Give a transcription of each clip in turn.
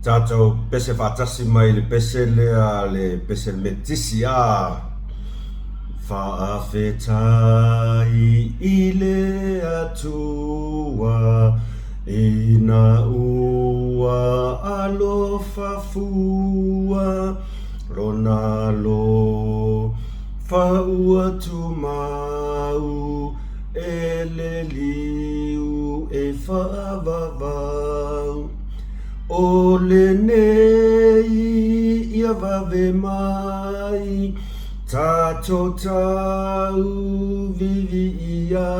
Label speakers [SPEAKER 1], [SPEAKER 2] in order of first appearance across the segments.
[SPEAKER 1] Tatou pese faatasi mai le pese lea le pese metisi a Faafetai i le Atua ina ua alofa fua Lona alofa ua tumau E le liu e faavavau O lenei ia vave mai Tatou tau viviia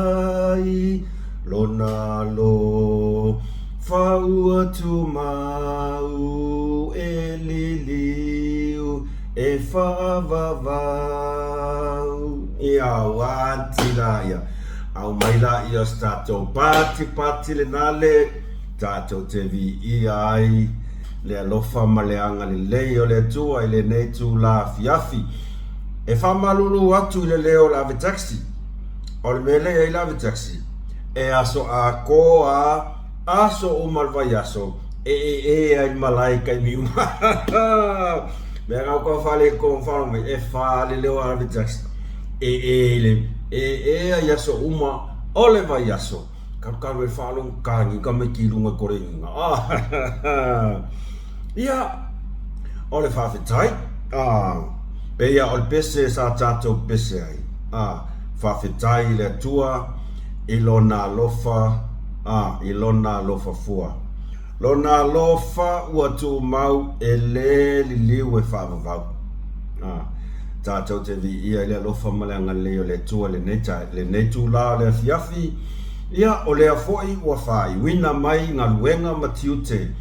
[SPEAKER 1] ai Lona alofa ua tumau E liliu e faavavau. Ia ua anti laia. Aumai laia o se tatou pati pati lena le tatou te viia ai le alofa ma le agalelei o le Atua i lenei itula afiafi. E faamalulu atu i le leo o le ave taxi. O le mea lea e i ai le ave taxi, e aso atoa Aso uma o le vaiaso e ee ai le malae i taimi uma. Mea na tou faaletonu faalogo mai e fa le leo a le taxi e ee i le e ee ai aso uma o le vaiaso. Kalukalu e faalogo tagi tamaiti i luga i kolegiga. Ia, o le faafetai. Pei lava o le pese sa tatou pese ai. Faafetai i le Atua i Lona alofa a i Lona alofa fua. Lona alofa ua tumau e le liliu e faavavau. A, tatou te viia i le alofa ma le agalelei o le Atua i lenei tae, lenei itula o le afiafi, ia, o lea foi ua faaiuina mai galuega ma tiute.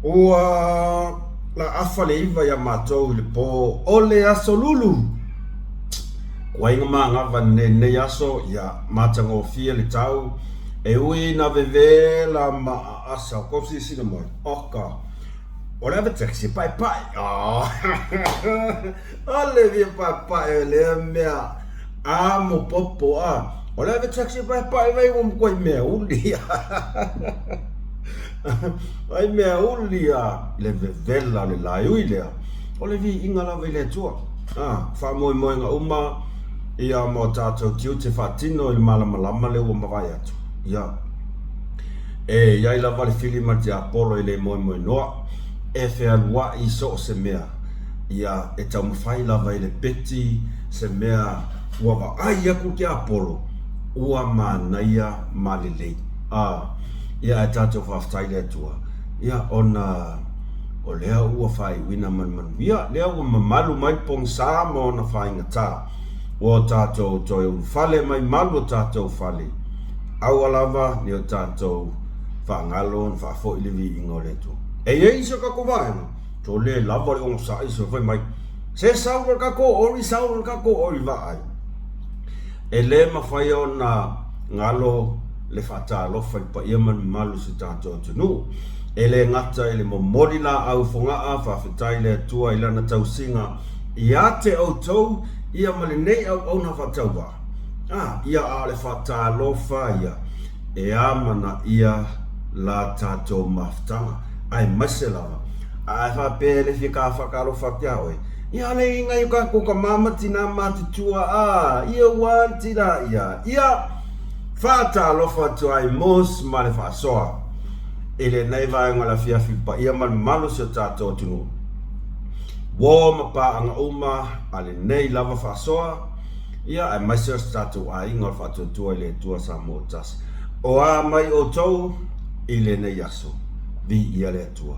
[SPEAKER 1] Ua laafa le iva ia matou i le po o le Aso Lulu. Kuaiga manava i lenei aso, ia matagofie le tau, e ui ina vevela ma aasa. O kou silasila mai, oka, o le ave taxi e paepae. O le fia paepae o lea mea amo popo a. O le ave taxi e paepae vai ua matuai mea uli. Ai mea uli a le vevela o le laeui lea, o le viiga lava i le Atua. A, faamoemoega uma ia ma o tatou tiute faatino i le malamalama lea ua mavae atu. Ia, e i ai lava le fili ma le tiapolo e le moemoenoa, e fealuai i so o se mea. Ia, e taumafai lava i le peti se mea ua vaai atu le tiapolo, ua manaia ma lelei. A, ia ae tatou faafetai i le Atua, ia ona o lea ua faaiuina ma le manuia, lea ua mamalu mai le pogisa ma ona faigata, ua o tatou toe ulufale mai malu o tatou fale, aua lava ne o tatou faagalo ona faafoi le viiga o le Atua. E i ai isi o tatou vaega, to le lava le onosai se fai mai, se sau loa le tatou ori, sau loa le tatou ori, vaai. E le mafai ona galo le faatalofa i le paia ma le mamalu o si tatou atunuu. E le gata i le momoli laau fogaa, faafetai i le Atua i Lana tausiga ia te outou ia ma lenei auauna faatauvaa. A, ia a o le faatalofa ia e amanaia la tatou mafutaga, aemaise lava a e faapea e le fia faatalofa atu ia oe, ia a le i nai o tatou tama ma tina matutua, a, ia ua anti la ia, ia Faatalofa atu ai Mos ma le faasoa i lenei vaega o le afiafi paia ma le mamalu o si o tatou atunuu. Uo ma paaga uma a lenei lava faasoa, ia aemaise o si tatou aiga o le Faatuatua i le Atua Samoa ua Tasi. O a mai outou i lenei aso, viia le Atua.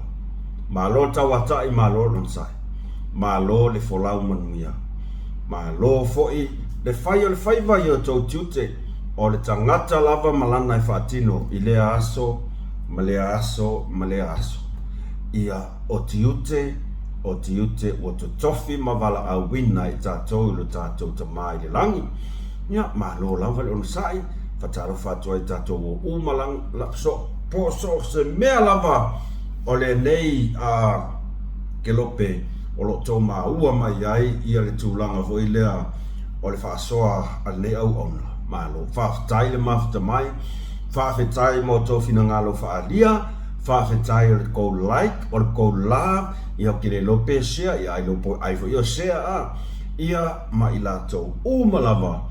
[SPEAKER 1] Malo le tauatai, malo le onosai. Malo le folau manuia. Malo foi le fai o le faiva i outou tiute, o le tagata lava ma lana e faatino i lea aso ma lea aso ma lea aso. Ia, o tiute, o tiute ua totofi ma valaauina i tatou i lo tatou Tama i le Lagi. Ia, malo lava le onosai, fatalofa atu ai i tatou o uma la, so, po o so o se mea lava o lenei a kelope o lo o tou maua mai ai ia le tulaga foi lea o le faasoa a lenei auauna. Malo. Faafetai le mafuta mai. Faafetai mo tou finagalo faaalia. Faafetai o le kou like, o le kou love, ia ou te le iloa pe share, ia ai iloa po ai foi o share a, ia ma i latou uma lava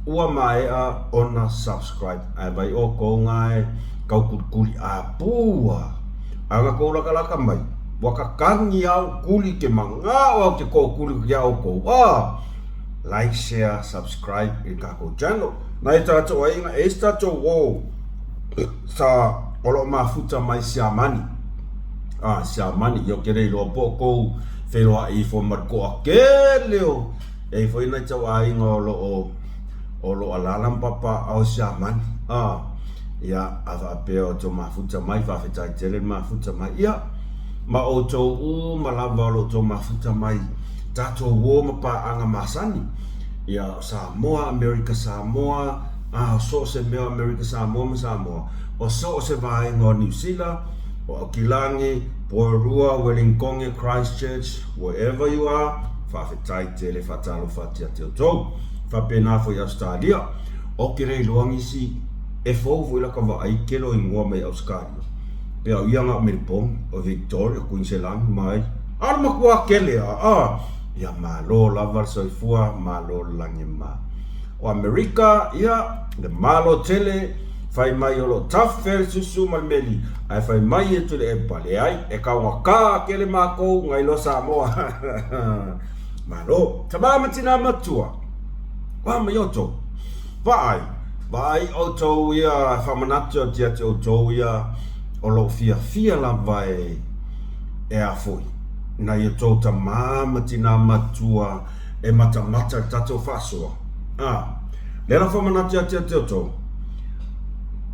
[SPEAKER 1] ua maea ona subscribe. Ae vai outou na e tau kulikuli apu a, a na tou latalata mai, ua tatagi a ou kuli ke manao au ke tookuli ia outou a, like, share, subscribe i le tatou channel. Nai tatou aiga, e i ai se tatou uo. Sa o lo o mafuta mai Siamani. Ah, Siamani, ia ou te le iloa po o tou feiloai ifo ma le toatele o e i ai foi nai tauaiga o lo o o lo o alaala ma papaaao i Siamani. Ah, ia a faapea o tou mafuta mai, faafetai tele le mafuta mai. Ia, ma outou uma lava o lo o outou mafuta mai, tatou uo ma paaga masani. Ia, o Samoa, Amerika Samoa, A o so o se mea o Amerika Samoa ma Samoa, o so o se vaega o Niu Sila, o Aukilani, Poerua, Wellingtonge, Christchurch, wherever you are, faafetai tele faatalofa atu ia te outou. Faapena foi i Ausetalia. O ke le iloa nisi e fou foi laka vaai kele o ingoa mai Ausetalia. Pe au ia na o Melbourne, o Victoria, o Queensland mai. A o le matua kele a, a, ia malo lava le soifua, malo le lagi e mama. O Amerika, ia, le Malo tele, fai mai o lo o tafe le susu ma le meli, ae fai mai e Tuilaepa, leai, e taugata tele matou nai lo Samoa. Malo. Tama ma tina matua, wa mai outou. Vaai, vaai outou ia, e faamanatu atu ia te outou ia, o lo o fiafia lava e, e a foi, nai outou tama ma tina matua, e matamata le tatou faasoa. A, lea la faamanatu ia te outou,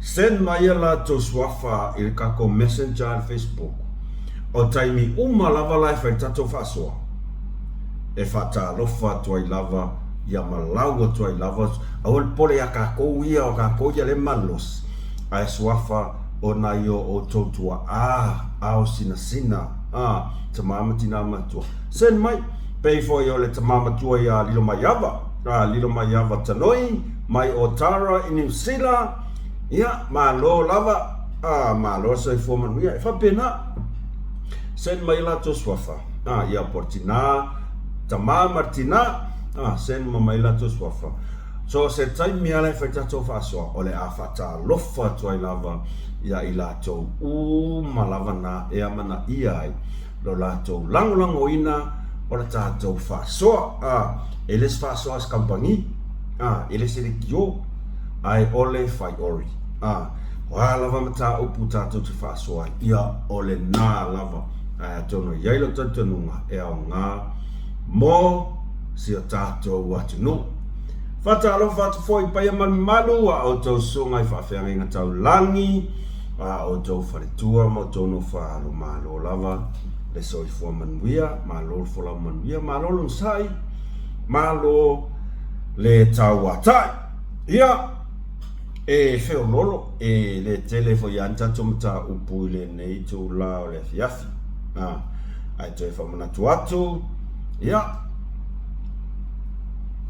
[SPEAKER 1] send mai a latou suafa i le tatou messenger i le Facebook, o taimi uma lava la e fai le tatou faasoa, e faatalofa atu ai lava, ia malau atu ai lava, aua le popole ia tatou ia, o tatou ia lea e malosi, ae suafa o nai o outou tuaa, ao sinasina, a, tama ma tina matua, send mai. Pei foi o le tama matua ia Lilomaiava, a Lilomaiava Tanoi, mai Otara i Niu Sila, ia, malo lava, a, malo le soifua manuia. E faapena, send mai latou suafa, a, ia, po o le tina, tama ma le tina, a, send uma mai latou suafa. So, se taimi lava la e fai tatou faasoa, o le a faatalofa atu ai lava ia i latou uma lava na e amanaia ai lo latou lagolagoina o le tatou faasoa. A, e le se faasoa a se kamupani, a, e le se leitio, ae o le faiori. A, o a lava mataupu tatou te faasoa ai, ia o lena lava. Ae atonu e i ai lou talitonuga e aoga mo si o tatou atunuu. Faatalofa atu foi i paia malumalu a outou susuga i faafeagaiga taulagi, a outou faletua ma outou nofo-alo, malo lava le soifua manuia, malo le folau manuia, malo le onosai, malo le tauatai. Ia, e feololo, e le tele foi lava ni tatou mataupu i lenei itula o le afiafi. A, ae toe faamanatu atu, ia,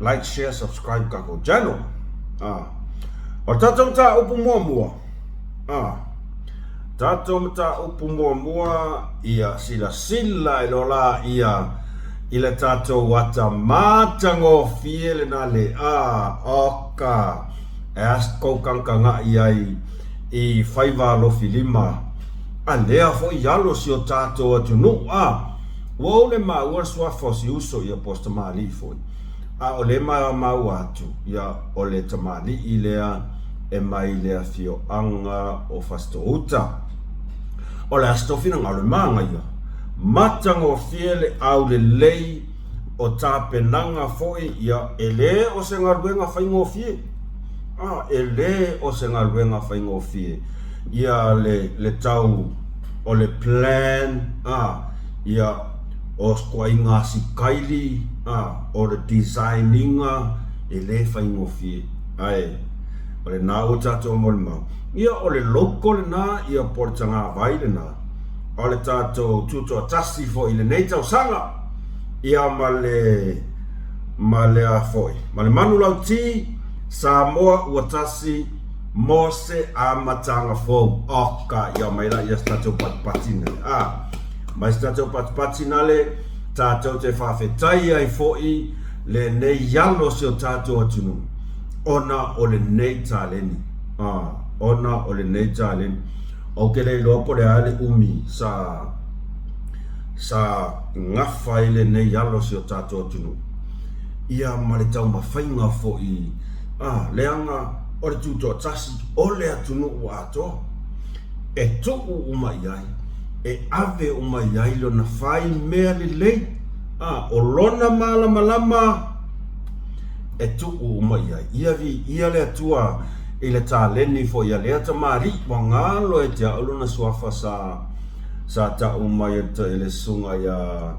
[SPEAKER 1] like, share, subscribe tatou channel. A, o le tatou mataupu muamua, A tatou mataupu muamua ia silasila e lola ia i le tatou ata matagofie lena le a oka e a kou kagakagaʻi ai i faiva alofi lima a lea foi alo si o tatou atunuu a ua ou le maua le suafa o si uso ia po o se tamalii foi a o le maua atu ia o le tamalii lea e mai le afioaga o Fasitoo-uta. O le aso finagalo e manaia, matagofie le aulelei o tapenaga foi ia e le o se galuega faigofie. A, e le o se galuega faigofie ia le, le tau o le plan, a, ia o toaiga asikaili, a, o le design iga, e le faigofie. Ae, o lena ua tatou molimau. Ia, o le loko lena, ia po o le tagavai lena, o le tatou tutoatasi foi i lenei tausaga, ia ma le, ma le a foi, ma le manulauti, Samoa ua tasi. Mo se amataga fou. Oka, ia mai la ia se tatou patipati nale. A, mai se tatou patipati nale, tatou te faafetai ai foʻi lenei alo o si o tatou atunuu, ona o lenei taleni. A, ona o lenei taleni. Ou te le iloa po o le a le umi sa, sa gafa ai lenei alo o si o tatou atunuu. Ia ma le taumafaiga foʻi, a, leaga o le tutoatasi o le atunuu atoa, e tuu uma i ai, e ave uma i ai lona fai mea lelei, a, o lona malamalama e tuu uma i ai. Ia viia le Atua i le taleni foi a lea tamalii, ua galo ia te au lona suafa sa, sa tau mai e le susuga ia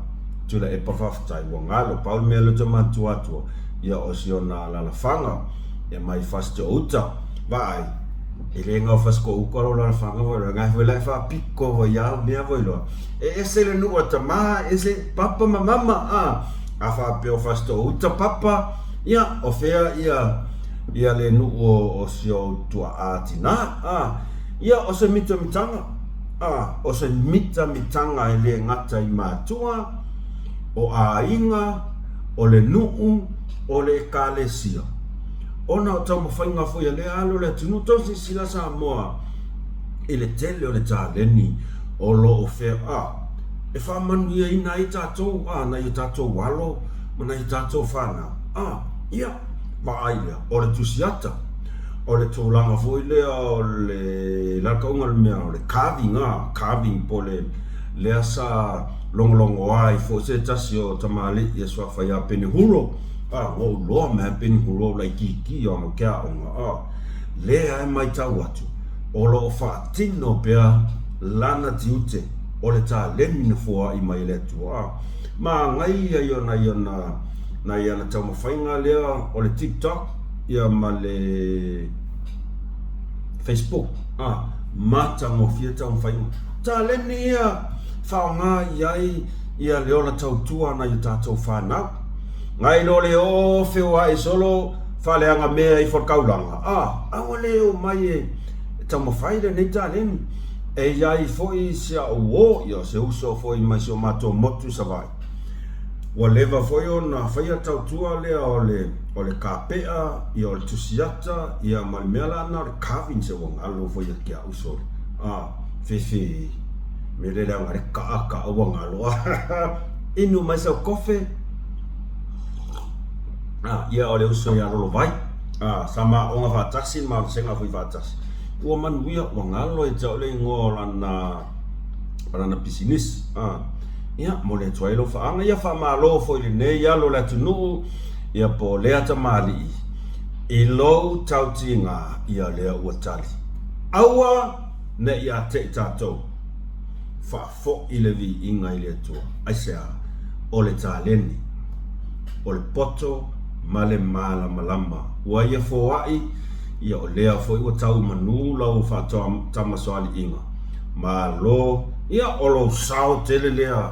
[SPEAKER 1] Tuilaepa faafetai, ua galo, pau le mea lea ou te manatua atua, ia o si ona alalafaga ia mai Fasitoo-uta. Vaai, e le gau Fasitoo-uta lou alalafaga foi loa, nai foi la e faapito foi ia mea foi loa. E ese le nuu a tama, ese papa ma mama, a, a faapea o Fasitoo-uta papa, ia, o fea ia, ia le nuu o, o si ou tuaa tina, a, ia o se mitamitaga, a, o se mitamitaga e le gata i matua, o aiga, o le nuu, o le Ekalesia. Ona o taumafaiga foi a lea alo o le atunuu, tau silasila Samoa i le tele o le taleni o lo o fea, a, e faamanuiaina ai tatou, a, nai o tatou alo ma nai o tatou fanau, a, ia, vaai lea, o le tusiata, o le tulaga foi lea o le lalakauga o le mea o le carving, a, carving po o le, lea sa logologoa ai foi se tasi o tamalii e suafa ia Penehuro, a, ua ou loa mai Penehuro o laitiiti ona ke aoga, a, lea e matau atu, o lo o faatino pea lana tiute o le taleni na foai mai e le Atua, a, manaia ia nai ana, nai ana taumafaiga lea o le TikTok ia ma le Facebook, a, matagofie taumafaiga. Taleni ia faaaoga i ai ia le ola tautua a nai o tatou fanau. Nai lo le o feoai solo faaleaga mea ifo le kaulaga, a, aua le o mai e taumafai lenei taleni. E i ai foi si a'u uo, ia o se uso foi mai si o matou motu i Savaii, ua leva foi ona faia tautua lea o le, o le kapea, ia o le tusiata, ia ma le mea la na o le carving se ua galo foi ia te a'u sole, a, fefe. Me le leaga le kaa ka ua galo inu mai sau kofe a ia o le uso ia Lolovai a sa ma aoga faatasi ma vasega foi faatasi ua manuia ua galo ia te au le igoa o lana o lana pisinisi a ia momoli atu ai lou faaga ia faamalo foi i lenei alo o le atunuu ia po o lea tamalii i lou tautiga ia lea ua tali aua Ne i ate i tatou, faafoi le viiga i le Atua. Aisea? O le taleni, o le poto ma le malamalama ua ia foai, ia o lea foi ua tau manu lau faatamasoaliiga. Malo, ia o lou sao tele lea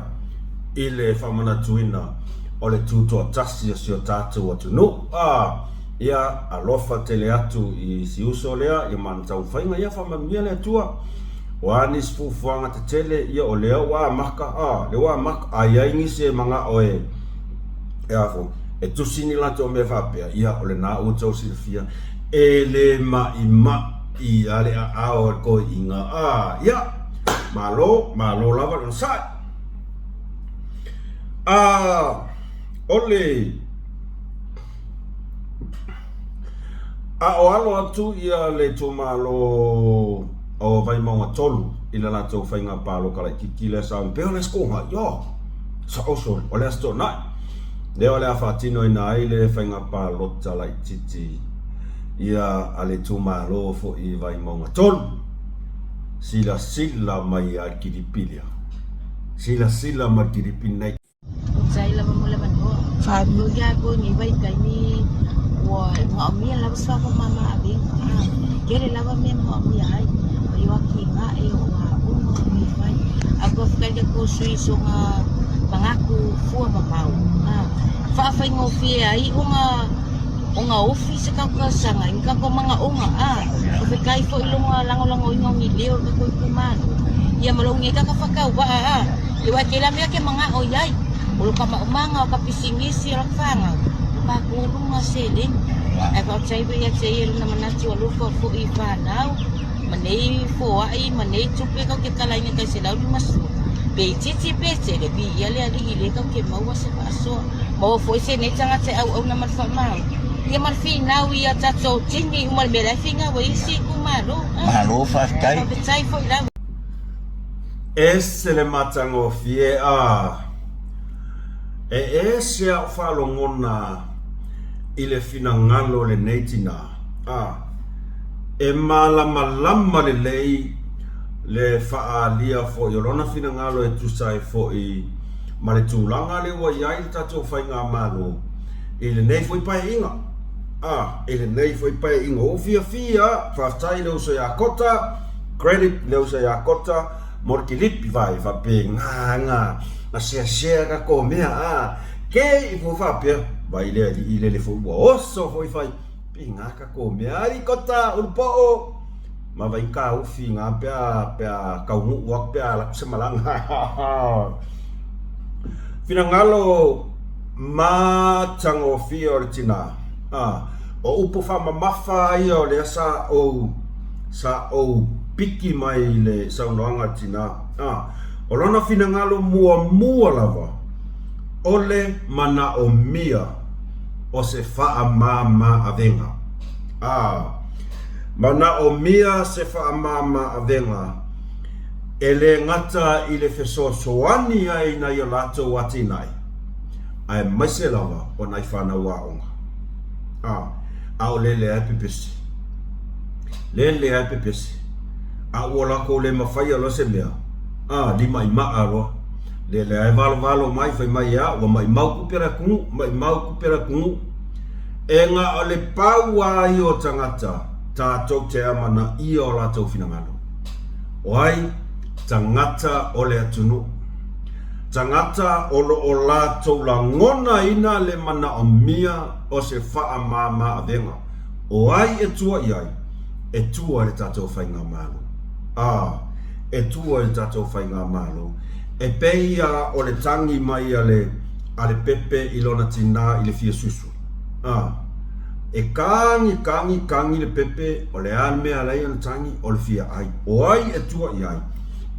[SPEAKER 1] i le faamanatuina o le tutoatasi o si o tatou atunuu. A! Ia alofa tele atu i si uso lea ia ma ana taumafaiga, ia faamanuia le Atua. O a nisi fuafuaga tetele, ia o lea ua amata, a, lea ua amata, a i ai nisi e manao e, e a foi, e tusi ni latou mea faapea, ia o lena ua outou silafia, e le maʻimaʻi a le aao a le toeaina, a, ia, malo, malo lava le onosai. A, o le. A o alo atu ia le itumalo o Vaimauga 3 i le latou faiga palota laitiiti lea sa pei o le Aso Toonai, ioe, sao sole, o le Aso Toonai lea o le a faatinoina ai le faiga palota laitiiti ia a le itumalo foi Vaimauga 3. Silasila mai ia le kilipi lea, silasila mai le kilipi lenei.
[SPEAKER 2] Faafetai lava mo le avanoa. Faamua ia koe nei vaitaimi ua maomia lava se faamama avega. Tele lava mea maomia ai. O i atinae o aoga o mea fai. A faafetai le tou sui soga manatu fua mamao. Faafaigofie ai ona O gaofi se tatou talosaga i ni tatou manaoga a faafetai foi i lona lagolagoina o ni leo o le tatou itumalo ia ma lou nei tagata faatauvaa a aua e tele lava mea e te manao i ai o lota maumaga o ta pisinisi o lata fanau o tatou luga seleni ae faafetai foi ia te ia i lona manatu alofa foi i fanau ma nei foai ma nei tupe tatou te talaina tai 150 pe itiiti pe tele viia le alii lea tatou te maua se faasoa Maua foi se nei tagata e auauna ma le faamalo ia ma le finau ia tatou tini uma le mea la e finau ai isi itumalo.
[SPEAKER 3] Malo faafetai.
[SPEAKER 2] Faafetai foi lava.
[SPEAKER 1] Ese le matagofie a! E ese a'u faalogona i le finagalo o lenei tinā a! E malamalama lelei le faaalia foi o lona finagalo e tusa ai foi ma le tulaga lea ua i ai le tatou Faigamalo i lenei foi Paeaiga. A, i lenei foi Paeaiga. Ua ou fiafia, faafetai i le uso ia Kota, credit i le uso ia Kota mo le kilipi vai faapena na na share tatou mea a, ke i fua faapea, vai le alii lele foi ua oso foi fai, pina tatou mea, alii Kota, Ulupoo, Ma vai kaufi nga pea pea taunuu atu pea alu atu se malaga. Finagalo matagofie o le tina. A, o upu faamamafa ia o lea sa ou sa ou piki mai i le saunoaga a le tina. A, o lona finagalo muamua lava o le manaomia o se faamama avega. A, Manaomia se faamama-avega e le gata i le fesoasoani ai i nai o latou atinae, aemaise lava o nai fanau aoga. A, a o lele lava e pepese. Lele lava e pepese. A ua latou le mafaia loa se mea, a, limaimaa loa. Lele lava e valovalo mai, fai mai, a, ua maimau tupe a le atunuu, maimau tupe a le atunuu. E na o le pau lava ia o tagata tatou te amanaia o latou finagalo. O ai? Tagata o le atunuu. Tagata o lo o latou lagonaina le manaomia o se faamama-avega. O ai e tua i ai? E tua i le tatou Faigamalo. A, e tua i le tatou Faigamalo. E pei lava o le tagi mai a le a le pepe i lona tinā i le fia susu. A, e kagi, kagi, kagi le pepe, o le a le mea ala ai ona tagi? O le fia ai. O ai e tua i ai?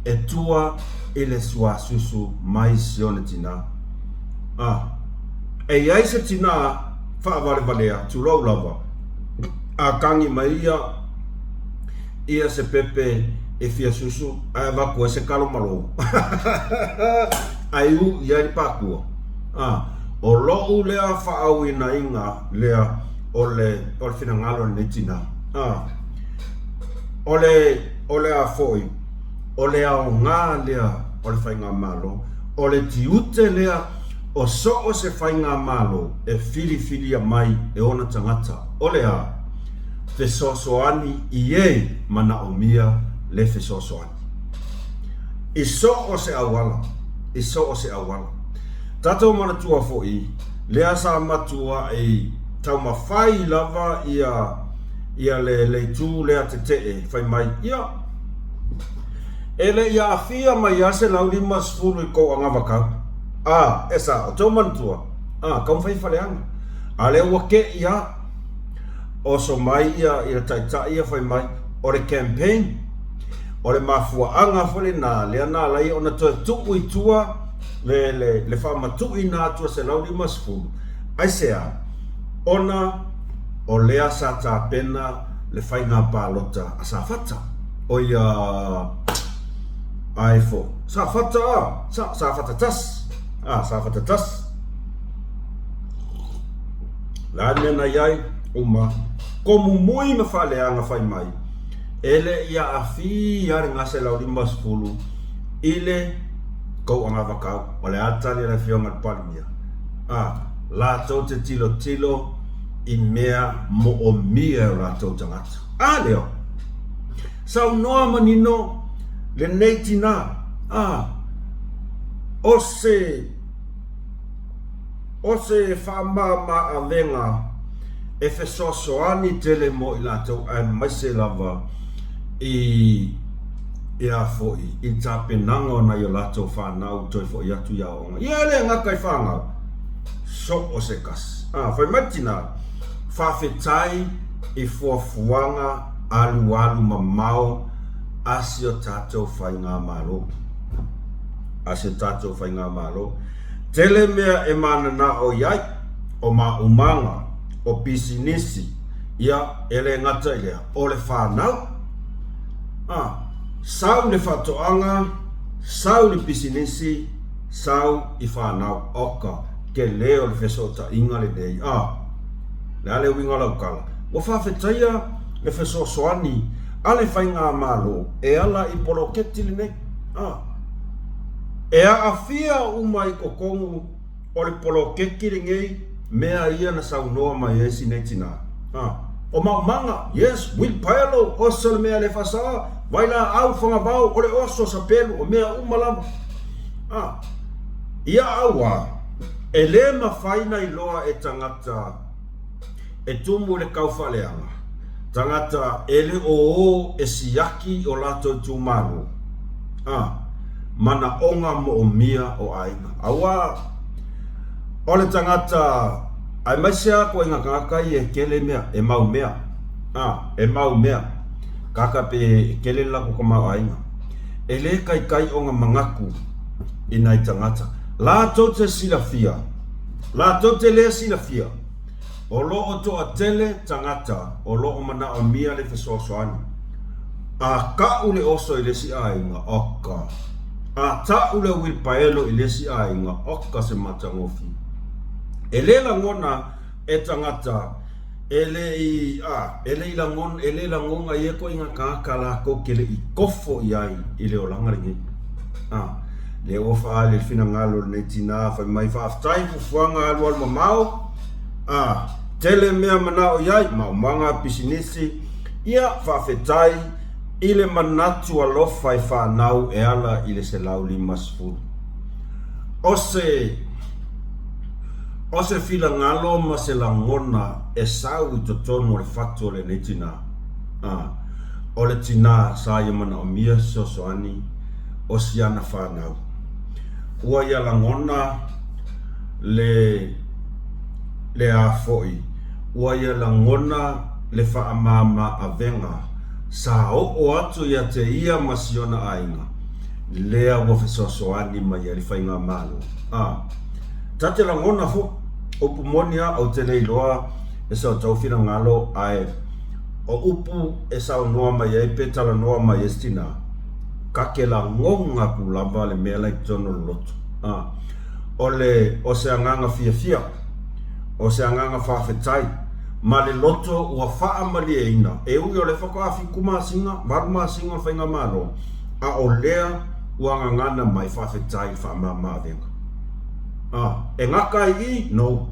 [SPEAKER 1] E tua i le suasusu mai si ona tinā. A, e i ai se tinā faavalevalea, tulou lava, a kagi mai ia, ia se pepe e fia susu ae avatu ai se kalo malo. Ae u i ai le pakua. A, o loʻu lea faauigaina lea o le, o le finagalo o lenei tinā. A, o le, o le a foi, o le aoga lea o le Faigamalo, o le tiute lea o so o se Faigamalo e filifilia mai e ona tagata, o le a? Fesoasoani i e manaomia le fesoasoani. I so o se auala, i so o se auala. Tatou manatua foi, lea sa matuai taumafai lava ia, ia le, le itu lea tetee, fai mai, ia, e le i aafia mai lava 150 i kou agavakau. A, e sao, tou manatua, a, taumafai faleaga. A lea ua kei lava. Oso mai ia le taitai ia fai mai, o le campaign, o le mafuaaga foi lena lea na ala ai ona toe tuu i tua le, le, le faamatuuina atu o 150. Aisea? Ona o lea sa tapena le faiga palota a Safata. O ia ai fo. Safata a, sa, Safata tasi. A, Safata tasi. Le a le mea na i ai? Uma. Komumui ma faaleaga fai mai, e le i aafia le 150 i le kou agavakau. O le a le tali a le Afioga i le Palemia? A, latou te tilotilo i mea moomia e o latou tagata. A lea, saunoa manino lenei tina, a, o se O se faamama-avega e fesoasoani tele mo i latou aemaise lava i i a foi i le tapenaga o nai o latou fanau toe foi atu i aoaoga. Ia e le gata i fanau, so o se kasi. A, fai mai le tina, faafetai i fuafuaga alualu mamao a si o tatou faigamalo. A si o tatou faigamalo. Tele mea e mananao i ai, o maumaga, o pisinisi, ia, e le gata i lea, o le fanau. A, sau i le faatoaga, sau i le pisinisi, sau i fanau. Oka, tele o le fesootaiga lenei. A, le a le uiga o lau tala? Ua faafetaia le fesoasoani a le Faigamalo e ala i poloketi lenei. A, e aafia uma i totonu o le poloketi lenei mea ia na saunoa mai ai si nei tina. A, o maumaga, yes, wheelbarrow, oso le mea le faasaoa, vailaau, fagavao, o le oso, sapelu, o mea uma lava. A, ia auā, e le mafai na iloa e tagata e tumu i le kaufaaleaga, tagata e le o ō e siaki i o latou itumalo, a, manaoga moomia o aiga. Auā, o le tagata, aemaise lava ituaiga tagata ia e tele mea, e mau mea, a, e mau mea, kaka pe e tele le latou tamaoaiga. E le taitai ona manatu i nai tagata latou te silafia, latou te le silafia, O lo o toatele tagata o lo o manaomia le fesoasoani. A ka'u le oso i le isi aiga, oka. A ta'u le uilipaelo i le isi aiga, oka se matagofie. E le lagona e tagata e le i, a, e le i lagona, e le lagona ia ituaiga tagata latou te le i kofo i ai i le olaga lenei. A, lea ua faaali le finagalo o lenei tina, fai mai, Faafetai fuafuaga alualu mamao, a, tele mea manao i ai, maumaga, pisinisi, ia, faafetai i le manatu alofa e fanau e ala i le 150. O se, o se filagalo ma se lagona e sau i totonu o le fatu o lenei tina, a, o le tina sa ia manaomia fesoasoani o si ana fanau. Ua ia lagona le le a foi, ua ia lagona le faamama avega sa oo atu ia te ia ma si ona aiga, lea ua fesoasoani mai ai le Faigamalo. A ta te lagona foi, upu moni a, ou te le iloa e sa outou finagalo, ae o upu e saunoa mai ai pe talanoa mai ai se tina, ka te lagona aku lava le mea la i totonu o le loto. A o le, o se agaga fiafia, o se agaga faafetai, ma le loto ua faamalieina, e ui o lea faatoa 7 masina, 8 masina o le Faigamalo, a o lea ua gagana mai faafetai i le faamama-avega. A, e gata ai i i? No.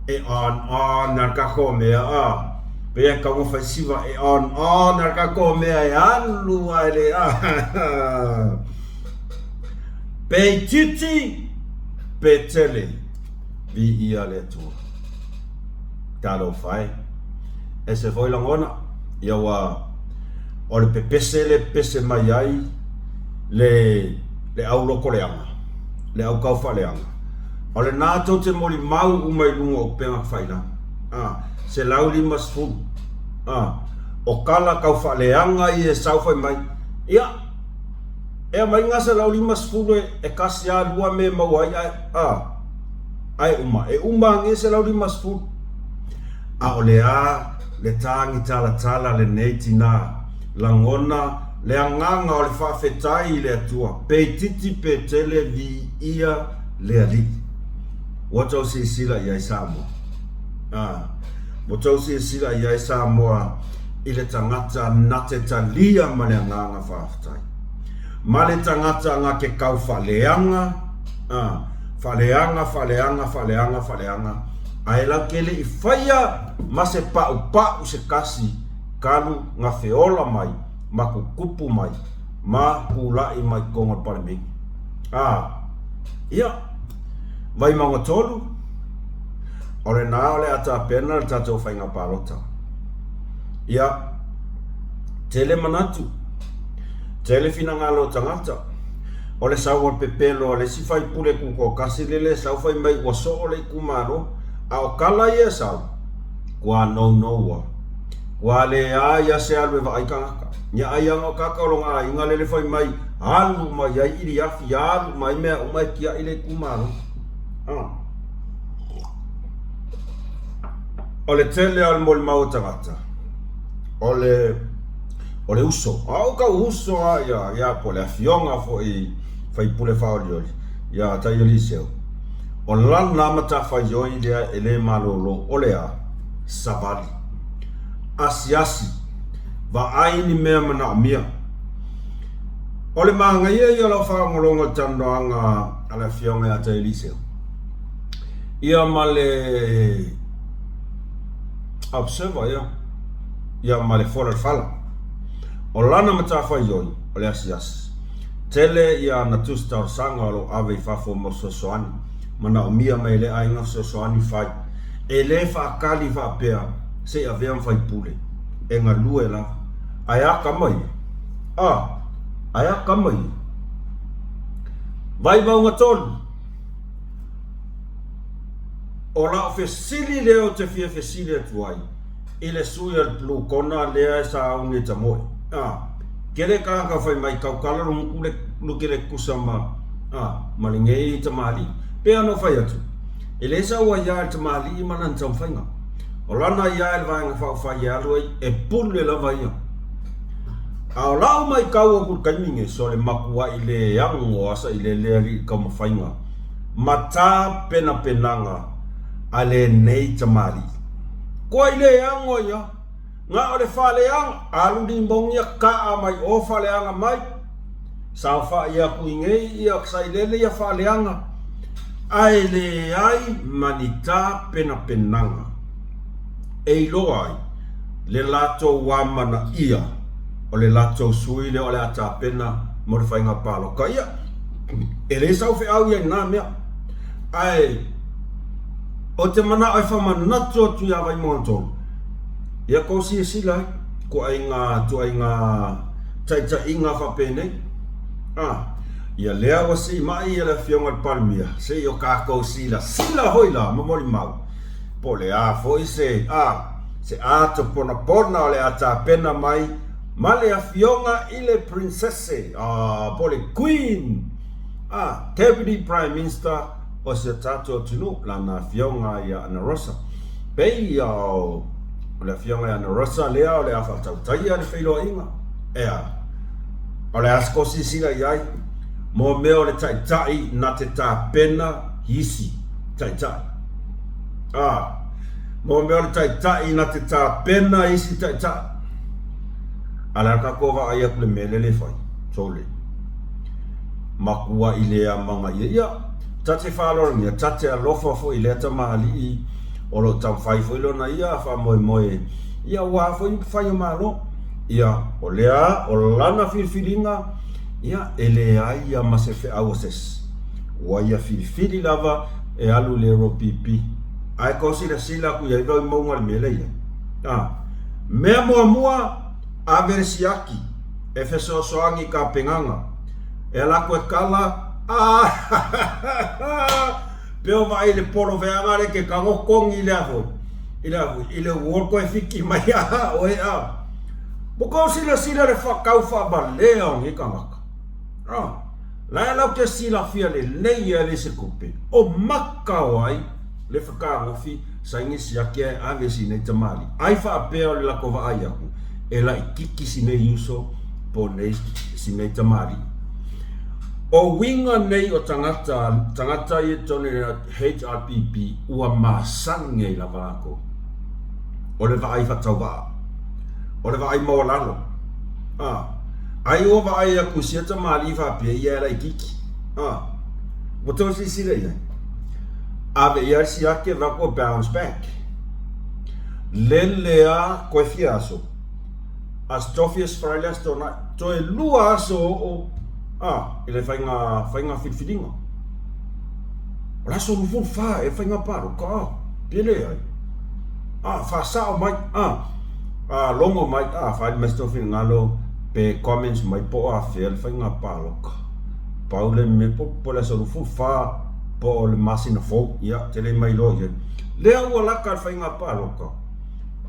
[SPEAKER 1] E on on a le tatou mea, a, pei e tatau ona fai siva, e on on a le tatou mea e alu a e le, a, Pe itiiti, pe tele, viia le Atua. Talofa e. Ese foi lagona, ia ua, o le pepese le pepese mai ai le, le au lotoleaga, le au taufaaleaga. O lena tou te molimau uma i luga o upega tafailagi. A, 150. A, o tala taufaaleaga ia e sau fai mai, ia, E aumai ga 150 e kasi a lua me maua ai ae a ae uma e uma age 150. A o le a le tagi talatala lenei tina lagona le agaga o le faafetai i le Atua pe itiiti pe tele viia le Alii. Ua tou silasila i ai Samoa a ua tou silasila i ai Samoa i le tagata na te talia ma le agaga faafetai. Ma le tagata na te kau faaleaga, a, faaleaga, faaleaga, faaleaga, faaleaga, ae lau te le i faia ma se paupau se kasi talu na feola mai ma tutupu mai ma tulai mai totonu o le Palemene. A, ia, Vaimauga 3. O lena o le a tapena le tatou faiga palota. Ia, tele manatu, tele finagalo o tagata, o le sau o le pepelo a le isi faipule tutoatasi lele e sau fai mai ua soo le itumalo, a o tala ia e sau, ua nounoua, ua leai a se alu e vaai tagata. Ia ai ana o tagata o lona aiga lele fai mai alu mai ai iliafi, alu mai mea uma e tiai le itumalo. O le tele o le molimau a tagata, o le o le uso, a o tau uso lava ia, ia po o le afioga foi faipule faaolioli ia Taialiseu, o lana matafaioi lea e le malolo o le a? Savali, asiasi, vaai ni mea manaomia. O le manaia ia o lau faalogologo i le talanoaga a le afioga ia Taialiseu, ia ma le observer ia, ia ma le fola i le fala. O lana matafaioi o le asiasi. Tele ia ana tusi talosaga o lo o ave i fafo mo fesoasoani, manaomia mai e lea aiga fesoasoani fai. E le faatali faapea se i avea ma faipule, e galue lava. Ae a tama ia? A, ae a tama ia? Vaimauga 3. O lau fesili lea ou te fia fesili atu ai i le sui o le Blue Kona lea e sauni e tamoe. A, kele tagata fai mai tautala lo gutu le luke le kusa ma, a, ma lenei tamalii. Pei ona ou fai atu, e le sau ai a i le tamalii ma lana taumafaiga. O lana ia i le Vaega Faaupufai e alu ai, e pule lava ia. A o lau matau atu i le taimi nei, sole matuai le ago a sailele alii i le taumafaiga ma tapenapenaga a lenei tamalii. Koa i le ago ia, na o le faleaga, alu limonia kaa mai o faleaga mai, saofai atu i nei ia sailele ia faleaga, ae leai ma ni tapenapenaga e iloa ai le latou amanaia o le latou sui lea o le a tapena mo le faiga palota. Ia, e le sau feau ia i na mea, ae ou te manao e faamanatu atu ia Vaimauga 3, ia tou silasila ai, tuaiga, tuaiga taitaiga faapenei. A, ia lea ua siimai ia le Afioga i le Palemia, se i o tatou silasila foi la ma molimau, po o le a foi se, a, se ato ponapona o le a tapena mai ma le Afioga i le Prinsese, a, po o le Queen, a, Deputy Prime Minister o si o tatou atunuu, lana Afioga ia Ana Rosa. Pei ia o le Afioga ia Ana Rosa lea o le a faatautaia le feiloaiga, ea, o le a se kou silasila i ai, mo mea o le taitai na te tapena isi taitai. A, mo mea o le taitai na te tapena isi taitai. A le a tatou vaai atu i le mea lea le fai, sole. Matua i le amanaia. Ia, ta te faaaloalogia, ta te alofa foi i lea tamalii o lo o taumafai foi lona ia faamoemoe, ia aua foi upufai o Malo. Ia, o lea, o lana filifiliga, ia, e leai ia ma se feau a se isi. Ua ia filifili lava e alu i le ROPP. Ae tou silasila atu i ai vaimauga i le mea lea e i ai. A, mea muamua, ave le siaki e fesoasoani i tapenaga. E ala atu e kala, ahahaha, pe o vaai i le poloveaga lea ke tago togi i le a foi, i le a foi, i le uo toe fiki mai a oe a. Ua tou silasila i le tau faavalea o nei tagata. A, la e latou te silafia lelei e le se tupe, o maka o ai le fetagofi saini siaki ae ave sinei tamalii. Ai faapea o le latou vaai atu, e laititi sinei uso po nei sinei tamalii. O uiga nei o tagata, tagata ia i totonu o le HRPP ua masani ai lava latou. O le vaai faatauvaa. O le vaai maualalo. A, ai ua vaai atu i sia tamalii faapea ia e laititi. A, ua tou silasila i ai? Ave i ai le siaki avatu ua bounce back. Lele a koe fia aso. Aso Tofi, Aso Faraile, Aso Toonai. Toe lua aso oo a, i le faiga, faiga filifiliga. O le aso 24 e faiga palota. Pe leai. A, faasao mai, a, a logo mai, a, faaali mai se tou finagalo pe comments mai po o afea le faiga palota. Pau le mea po o le aso 24 po o le masina fou, ia, te le mailoa i ai. Lea ua laka le faiga palota,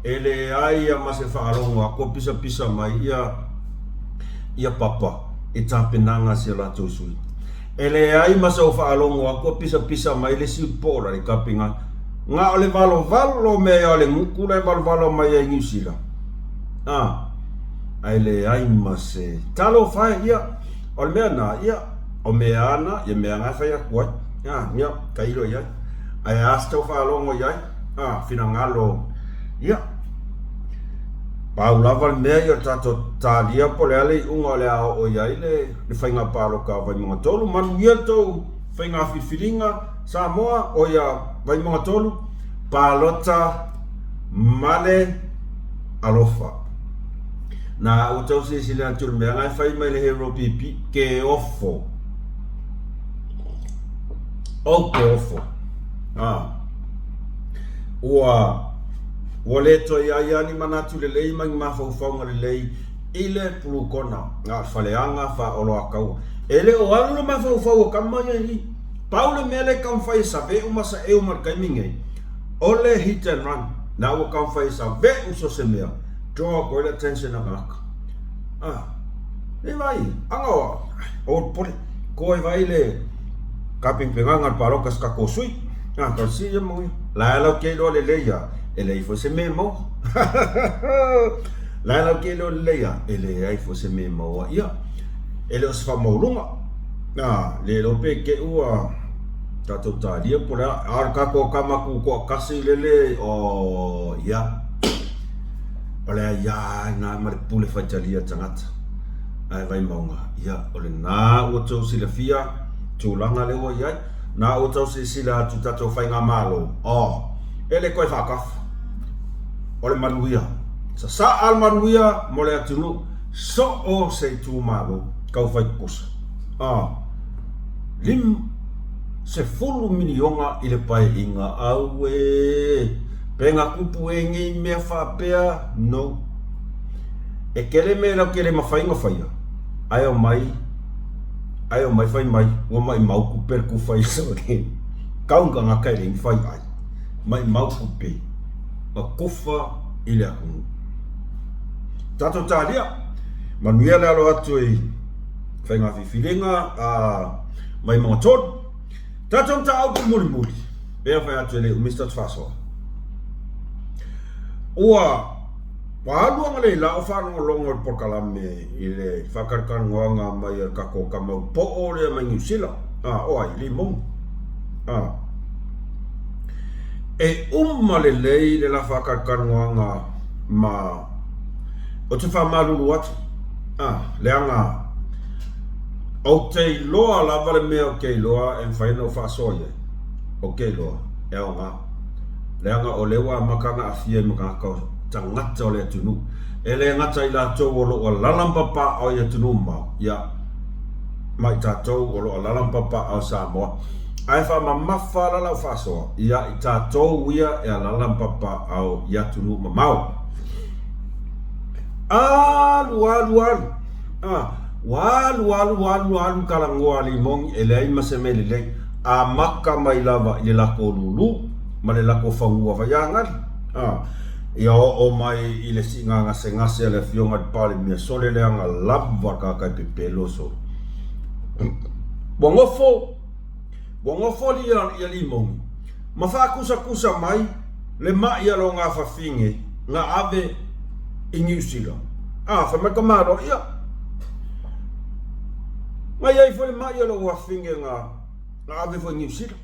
[SPEAKER 1] e leai a ma se faalogo atu o pisapisa mai ia ia papa i tapenaga a si o latou sui. E leai ma sau faalogo atu o pisapisa mai le isi po o le kapiga. Na o le valovalo mea ia o le gutu la e valovalo mai ai Niu Sila. A, ae leai ma se talofa e, ia, o le mea na, ia, o mea ana, ia mea na e fai atu ai. A, ia, tailo i ai. Ae a se tau faalogo i ai, a, finagalo, ia, pau lava le mea ia o le tatou talia po o le a le iuga o le a oo i ai le faiga palota a Vaimauga 3. Manuia le tou faiga filifiliga Samoa, o ia Vaimauga 3, palota ma le alofa. Na ua tau silasila atu i le mea na e fai mai le Hero PP, ke ofo. Ou te ofo. Ah. Ua ua le toe i ai lava ni manatu lelei ma ni mafaufauga lelei i le pulukona, na o le faleaga faaoloataua. E le o alu le mafaufau o tama ia i i. Pau le mea lea e taumafai e save'u ma saeu ma le taimi nei, o le hit and run. Na ua taumafai e save'u so o se mea, draw atu ai le attention a tagata. Ah, e vai, aga o aua le popole, koe vai le tapenapenaga o le palota a se tatou sui. Ah, talosia ia manuia. La e lau te iloa lelei lava, e leai foi se mea e maua. La e lau te iloa lelei lava, e leai foi se mea e maua. Ia, e le o se faamaualuga. Ah, le iloa pe te i ua tatou talia po o le a. A o le tatou tama tutoatasi lele, oh, ia. O le aia lena ma le pule faitalia a tagata. Ae Vaimauga, ia, o lena ua outou silafia tulaga lea ua i ai. Na ua outou silasila atu i tatou faigamalo, oh, e le toe faatafa. O le manuia. Sasaa le manuia mo le atunuu so o se itumalo tau fai tutusa. Ah, 50 miliona i le paeaiga, auē! Pe na tupu e nei mea faapea? No. E tele mea latou te le mafai ona faia, ae omai, ae omai fai mai, ua maimau tupe le tufa i le kau ni tagata e leai ni faiai, maimau tupe ma tufa i le atunuu. Tatou talia, manuia le alo atu i faiga filifiliga a Vaimauga 3. Tatou mataupu mulimuli, pei ona fai atu e le umi se tatou faasoa. Ua ua alu analeila o faalogologo i le polokalame i le faatalatalanoaga mai a le tatou tama upoo lea mai Niu Sila, a, o ai, Limoni. A. E uma lelei le la faatalatalanoaga ma ou te faamalulu atu, a, leaga ou te iloa lava le mea ou te iloa e mafai ona ou faasoa i ai, ou te iloa e aoga. Leaga o lea ua amata ona aafia i ma tagata, tagata o le atunuu. E le gata i latou o lo o alaala ma papaaao i atunuu mamao, ia, ma i tatou o lo o alaala ma papaaao i Samoa. Ae faamamafa la lau faasoa ia i tatou ia e alaala ma papaaao i atunuu mamao. Alu, alu, alu, a, ua alu, alu, alu, alu talanoa a Limoni e leai ma se mea lelei. Amata mai lava i le latou lulu ma le latou fanua vaiagali, a, ia oo mai i le siiga gasegase a le Afioga i le Palemia sole leaga lava tagata e pepelo sole. Ua nofo, ua nofo ia Limoni ma faatusatusa mai le ma'i a lona afafine na ave i Niu Sila. A, fai mai le tamaloa, ia, na i ai foi le ma'i a lou afafine na na ave foi i Niu Sila.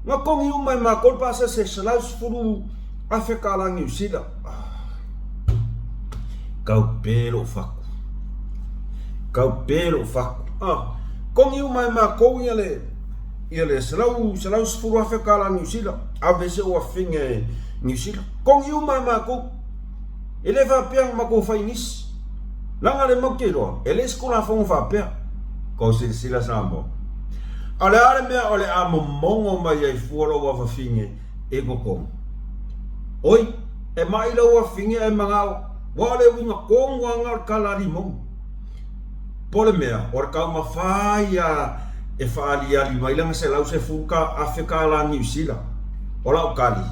[SPEAKER 1] Na togi uma e matou le pasese e $110,000 tala Niu Sila. Kau pē lou fatu. Kau pē lou fatu. Ah, togi uma e matou ia le ia le $110,000 tala Niu Sila. Ave si ou afafine i Niu Sila. Togi uma e matou. E le faapea na matou fai nisi. Leaga le matou te iloa, e leai se Tulafono faapea. Kou silasila Samoa. A o le a le mea o le a momono mai ai fua lou afafine E kokogi. Oi, e maʻi lou afine ae manao, ua o le uiga kogu aga o le kala a limogi. Po o le mea, o le taumafā ia e faaaliali mai lana 110,000 kālā Niu Sila. O lau tali,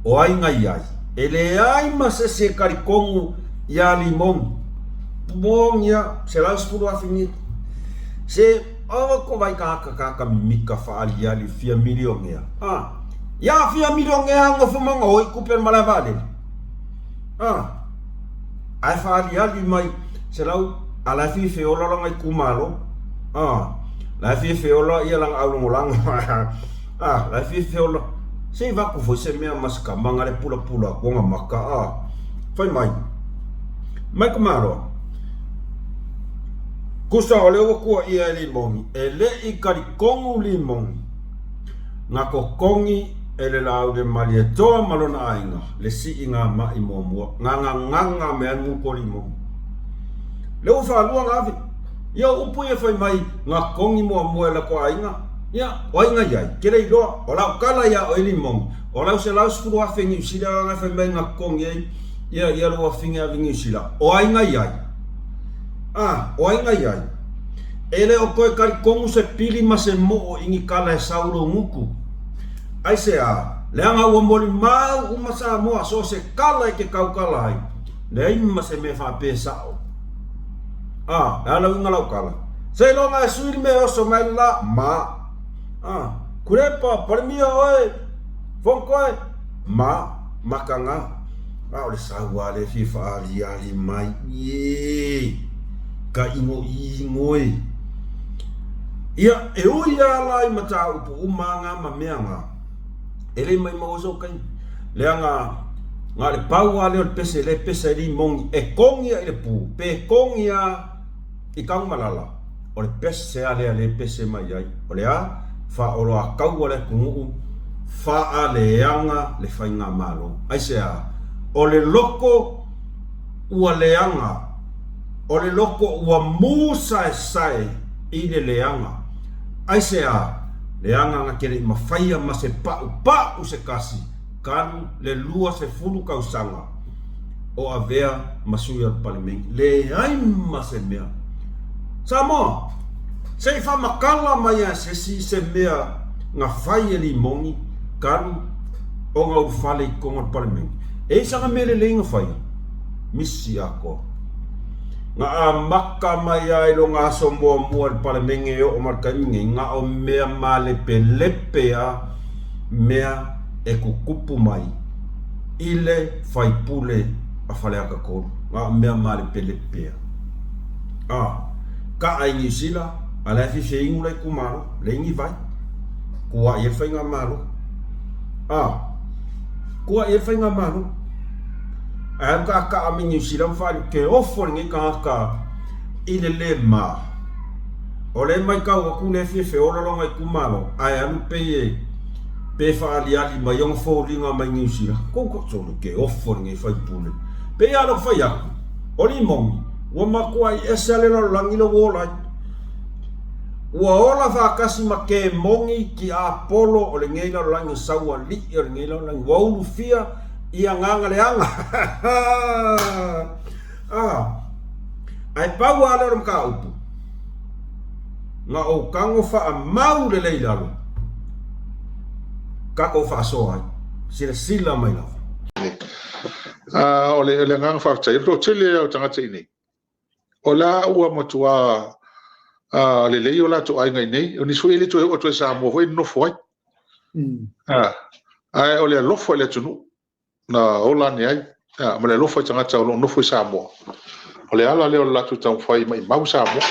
[SPEAKER 1] o ai na i ai? E leai ma se isi e talitonu iā Limogi. Moni a, 110,000 Niu. Se, aua ko vai tagata tagata mimita faaaliali fia milionea. A, ia fia milionea nofo ma ona oi tupe o le malae vaalele. A. Ae faaaliali mai selau a la e fia feola lona itumalo a la e fia feola ia lana aulogolago a la e fia feola se i vaku foi se mea ma se kama na le pulapula atu ona maka a fai mai mai ka malo kusa o lea ua kuaia e Limoni e le i talitonu Limoni Na totogi e le Laauliamalietoa ma lona aiga le siiga maʻi muamua, ngagagaga me ai muko limoni. Lea ua faalua na ave. Ia o upu ia fai mai na totogi muamua e lako aiga, ia, o ai na iai? Ke le iloa, o lau tala ia oe limoni, o lau 110,000 Niu Sila lana fai mai na totogi ai ia ia lou afine ave Niu Sila, o ai na iai? A, o ai na iai? E le o toe talitonu se pili ma se moo i ni kala e sau lou gutu. Aisea, leaga ua molimau uma Samoa so o se kala e te taukala ai, leai ma se mea faapea e sao. A, le a le uiga lau kala? Seiloga e sui le mea e oso mai le la, ma. A, Kulepa, Palemia oe, Fonotoe, ma, makaga. A o le sau lava lea e fia faaaliali mai, ie, ka inoino e. Ia, e ui lava la i mataupu uma na ma mea na, e le maumau ai sou taimi, leaga na o le pau lava lea o le pese lea e pese ai le limoni e kogi ai i le pu, pe kogi lava i Tanumalala, o le pese lava lea lea e pese mai ai, o le a? Faaoloataua le atunuu, faaleaga le faigamalo. Aisea? O le loko ua leaga, o le loko ua musaesae i le leaga. Aisea? Leaga na te le i mafaia ma se paupau se tasi talu le 20 tausaga o avea ma sui o le Palemene. Leai ma se mea. Samoa, se i faamatala mai lava e se isi se mea na fai e Limoni talu ona ulufale i totonu o le Palemene. E i ai sana mea lelei na faia? Misi atoa. Na amata mai lava i lona aso muamua i le Palemene e oo mai i le taimi nei, na o mea malepelepe lava mea e tutupu mai i le faipule a Faleata 3, na o mea malepelepe a. A, kaa i Niu Sila, a la e fiafia inu la itumalo, leai ni vai, kuaʻi ai le faigamalo. A, kuaʻi ai le faigamalo. Ae alu taataa mai Niu Sila ma faaali, ke ofo lenei tagata i le le ma. O lea e matau atu lea e fia feola lona itumalo, ae alu pei e pe faaaliali mai ona foliga mai Niu Sila. Kou sole ke ofo lenei faipule. Pei lava lou fai atu, o Limoni, ua matuai ese lava le lalolagi lea ua ola ai. Ua ola faatasi ma kemoni tiapolo o lenei lalolagi saualii o lenei lalolagi. Ua ulufia i agaga leaga. Ah, ae pau lava lea o le mataupu, na ou tago faamau lelei i lalo, tatou faasoa ai, silasila mai lava.
[SPEAKER 3] Ah, o le agaga faafetai, o le toatele lava o tagata i inei, o la ua matua lelei o latou aiga i inei, o nisi foi e le toe oo atu i Samoa foi e nonofo ai. Ae o le alofa i le atunuu, na ola ane ai, ma le alofa i tagata o lo o nofo i Samoa. O le ala lea o le latou taumafai e maimau Samoa.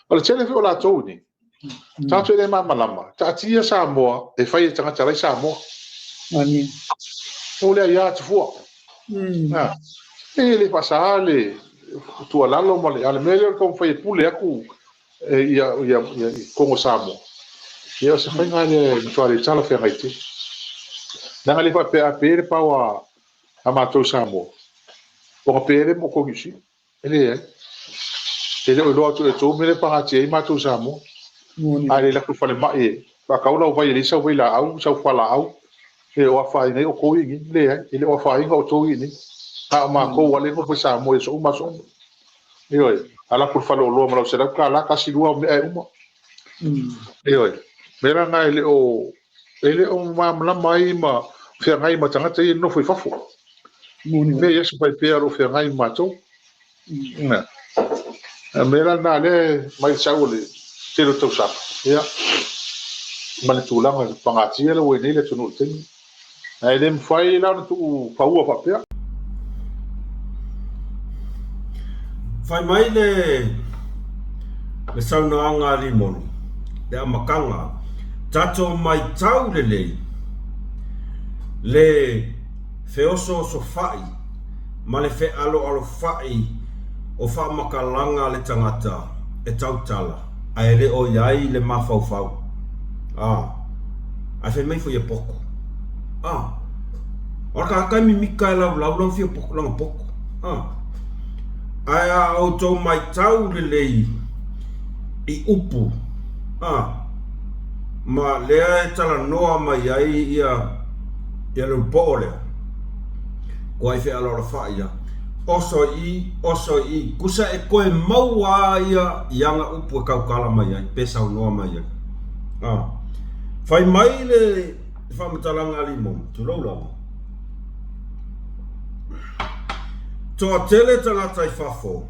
[SPEAKER 3] O le tele foi o latou i inei, tatou e le malamalama, taatia Samoa e fai e tagata la i Samoa. O le aia atu fua. E le faasaā le tuualalo ma le, a o le mea lea o le taumafai e pule atu ia i totonu o Samoa, ia o se faiga lea e matua le talafeagai tele. Leaga le faapea a pe le pao a matou i Samoa, ona pe lea mo outou Niu Sila. E leai. E le o iloa atu e outou mea lea e pagatia ai matou i Samoa. A le alu atu i falemai e faatau lau vai e leai sau vailaau, sau fualaau, E o afaina ai outou i inei? Leai, e le o afaina outou i inei. A o matou ua le nofo i Samoa i aso uma aso uma. Ioe, ala atu i le faleoloa ma lau $100, tasi lua au mea e uma. Ioe, mea la na e le o e le o malamalama ai ma feagai ma tagata ia e nofo i fafo. Mea ia se fai pea o lo o feagai ma matou. Na. A mea la na lea mai le sau o le tele o tausaga, ia, ma le tulaga i pagatia la ua i nei le atunuu i le taimi. Ae le mafai la ona tuu paua faapea.
[SPEAKER 1] Fai mai le le saunoaga a Limoni, le amataga, tatou maitau lelei le feosoosofai ma le fealoalofa'i o faamatalaga a le tagata e tautala ae le o i ai le mafaufau. A. Ae fai mai foi e poto. A. O le tagata e mimita e laulau lana fia poto, lana poto. A. Ae a outou maitau lelei i upu, a, ma lea e talanoa mai ai ia ia le poo lea, kua i fealoalofa'i ia, oso i i, oso i i, kusa e koe maua a ia i ana upu e tautala mai ai, pe saunoa mai ai. A. Fai mai le faamatalaga a Limoni, tulou lava. Toatele tagata i fafo,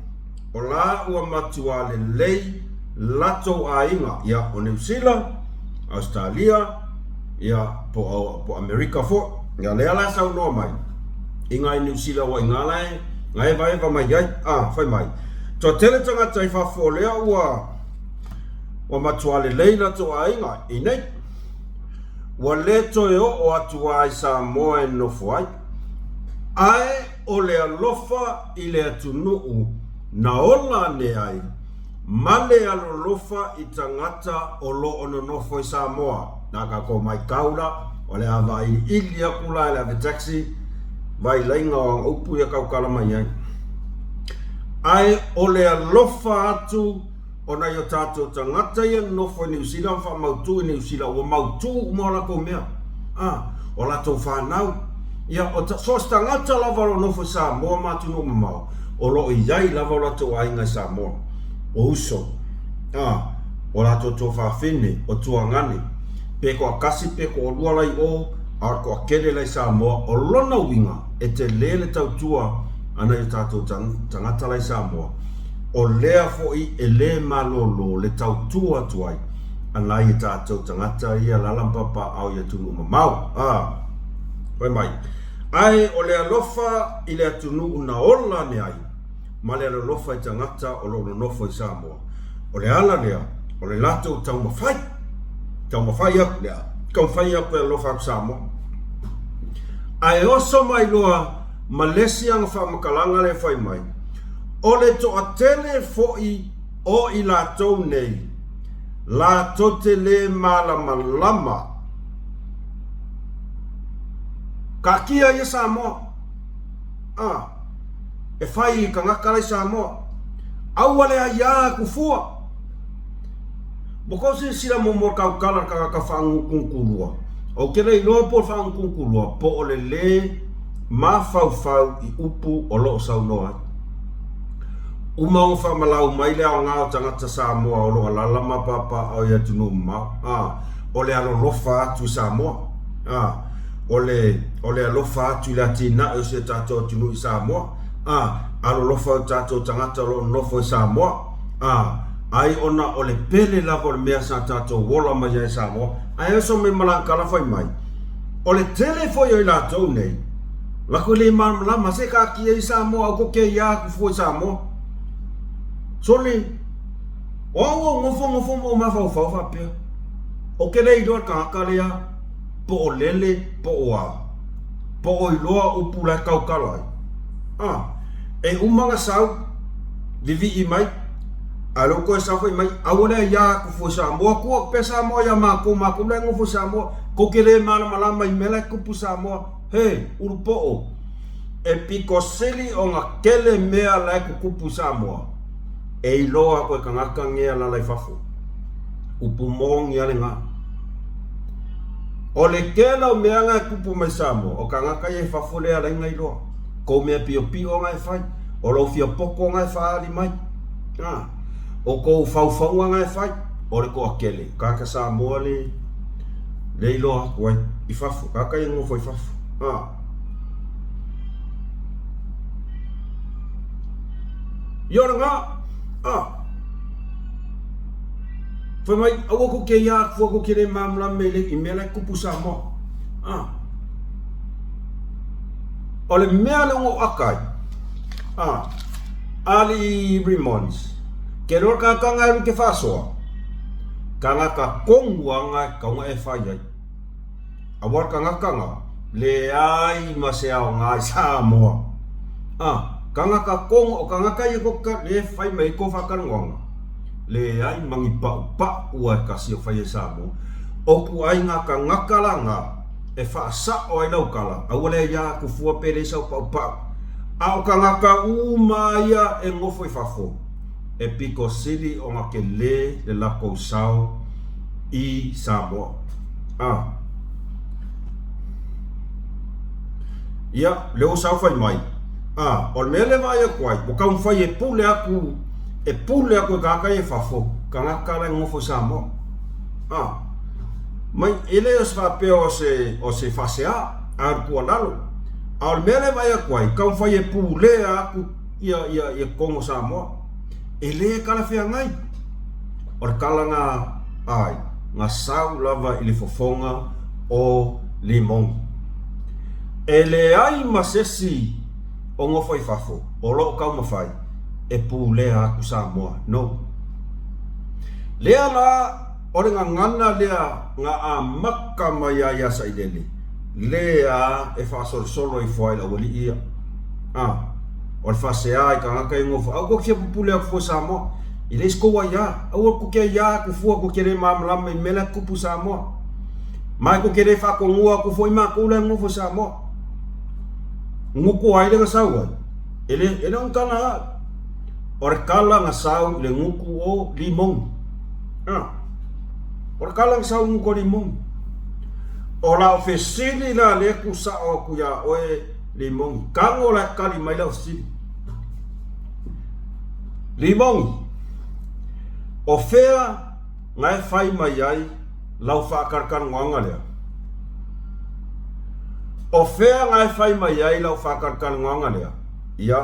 [SPEAKER 1] o la ua matuā lelei latou aiga, ia, o Niu Sila, Ausetalia, ia, po o, po o Amerika foi. Ia, lea la e saunoa mai, i ngā i Niu Sila ua i ngā la e ngaevaeva mai ai, a, fai mai, toatele tagata i fafo o lea ua, ua matuā lelei latou aiga i nei. Ua le toe oo atu a i Samoa e nofo ai, ae o le alofa i le atunuu na ola ane ai ma le alolofa i tagata o lo o nonofo i Samoa. Na tatou maitau la, o le a vailiili atu la e le ave taxi vailaiga o ana upu ia tautala mai ai. Ae o le alofa atu o nai o tatou tagata ia nonofo i Niu Sila ma faamautu i Niu Sila ua mautu uma o latou mea, a, o latou fanau, ia, o ta, so o se tagata lava o lo o nofo i Samoa ma atunuu mamao, o lo o i ai lava o latou aiga i Samoa, o uso, a, o latou tuafafine, o tuagane, pe toatasi pe toalua la i o, a o le toatele la i Samoa, o lona uiga, e tele le tautua a nai o tatou tagata la i Samoa, O lea foi e le malolo le tautua atu ai a nai e tatou tagata ia lala ma papaaao i atunuu mamao. A! Fai mai, Ae o le alofa i le atunuu na ola ane ai, ma le alolofa i tagata o lo o nonofo i Samoa, o le ala lea o le latou taumafai, taumafai atu lea, taumafai atu e alofa atu Samoa. Ae oso mai loa ma le isi aga faamatalaga lea fai mai, O le toatele foi o i latou nei, latou te lē malamalama. Taatia ia Samoa, a, e fai i tagata la i Samoa. Aua le aiā atu fua. Ua tou silasila muamua i le tautala a le tagata faagutugutu lua. Ou te le iloa po o le faagutugutu lua po o le lē mafaufau i upu o lo o saunoa ai. Uma ona faamalau mai le aoga o tagata Samoa o lo o alaala ma papaaao i atunuu mamao, a, o le alolofa atu i Samoa, a, o le, o le alofa atu i le atinae o si o tatou atunuu i Samoa, a, alolofa i o tatou tagata o lo o nofo i Samoa, a, ai ona o le pele lava o le mea sa tatou ola mai ai i Samoa, ae oso mai ma lana fai mai, o le tele foi o i latou nei, latou e le malamalama, se taatia i Samoa, au koke ia atu fua i Samoa. Sole, o au ou nofo nofo ma ou mafaufau faapea, ou te le iloa le tagata lea po o lele po o a, po o iloa upu la e tautala ai. A, e uma ona sau, vivii mai, a o lea ua toe sau foi mai, aua le aia atu fua i Samoa, tuu atu pea Samoa ia matou, matou la e nofo i Samoa, tou te le malamalama i mea la e tupu i Samoa. He, ulupoo, e pito sili ona tele mea la e tutupu i Samoa, e iloa atu e tagata nei e alaala i fafo. Upu moni lava lena. O le kela o mea nga e kupu mai Samoa, o kangaka ia i fafo le alai nga iloa. Kou mea piopio nga e fai, o lou fia poko nga e faaali mai. A, o kou faufauga nga e fai, o le toatele, kangaka Samoa le, le iloa atu ai i fafo, kangaka ia nofo i fafo. A. Ia o lena, a. Fai mai, aua kou te ia atu fua kou te le malamalama i le i mea la e tupu Samoa. A. O le mea lea ua ou aka ai, a, alii Remons, ke loa le tagata nga e alu ke faasoa, tagata tonu lava nga e tatau ona e fai ai. Aua le tagata nga, leai ma se aoga i Samoa. A, tagata tonu, o tagata ia tou te le fai mai ai tou faatalanoaga, leai ma ni paupau a e tasi o fai ai Samoa. O ituaiga tagata la na e faasao ai lau tala, aua le aia atu fua pe leai sau paupau. A o tagata uma ia e nofo i fafo, e pito sili ona tele le latou sao i Samoa. A. Ia, lea ua saofai mai. A, o le mea lea e vaai atu ai, ua taumafai e pule atu, e pule atu e tagata ia i fafo, tagata la e nonofo i Samoa. A, mai, e le o se faapea o se, o se faasea, a o le tuualalo. A o le mea lea e vaai atu ai, taumafai e pulea atu ia, ia, ia totonu o Samoa. E le talafeagai. O le tala na ai, na sau lava i le fofoga o Limoni. E leai ma sesi o nofo i fafo o lo o taumafai e pulea atu Samoa. No. Lea la o le gagana lea na amata mai ai ia Sailele, lea e faasolosolo ifo ai le aualii ia. A, o le faasea i tagata ia nofo, aua tou te fia pupule atu fua i Samoa. I le isi kou aiā, aua tou te aiā atu fua tou te le malamalama i mea la e tupu i Samoa. Ma e tou te le faatonua atu foi matou la e nofo i Samoa. Gutu ai le na sau ai, e le, e le o ni tala a au. O le tala na sau i le gutu o Limoni. A, o le tala na sau i le gutu o Limoni. O lau fesili la lea e tuusao atu iā oe Limoni, tago la e tali mai lau fesili. Limoni, o fea na e fai mai ai lau faatalatalanoaga lea? O fea na e fai mai ai lau faatalatalanoaga lea? Ia,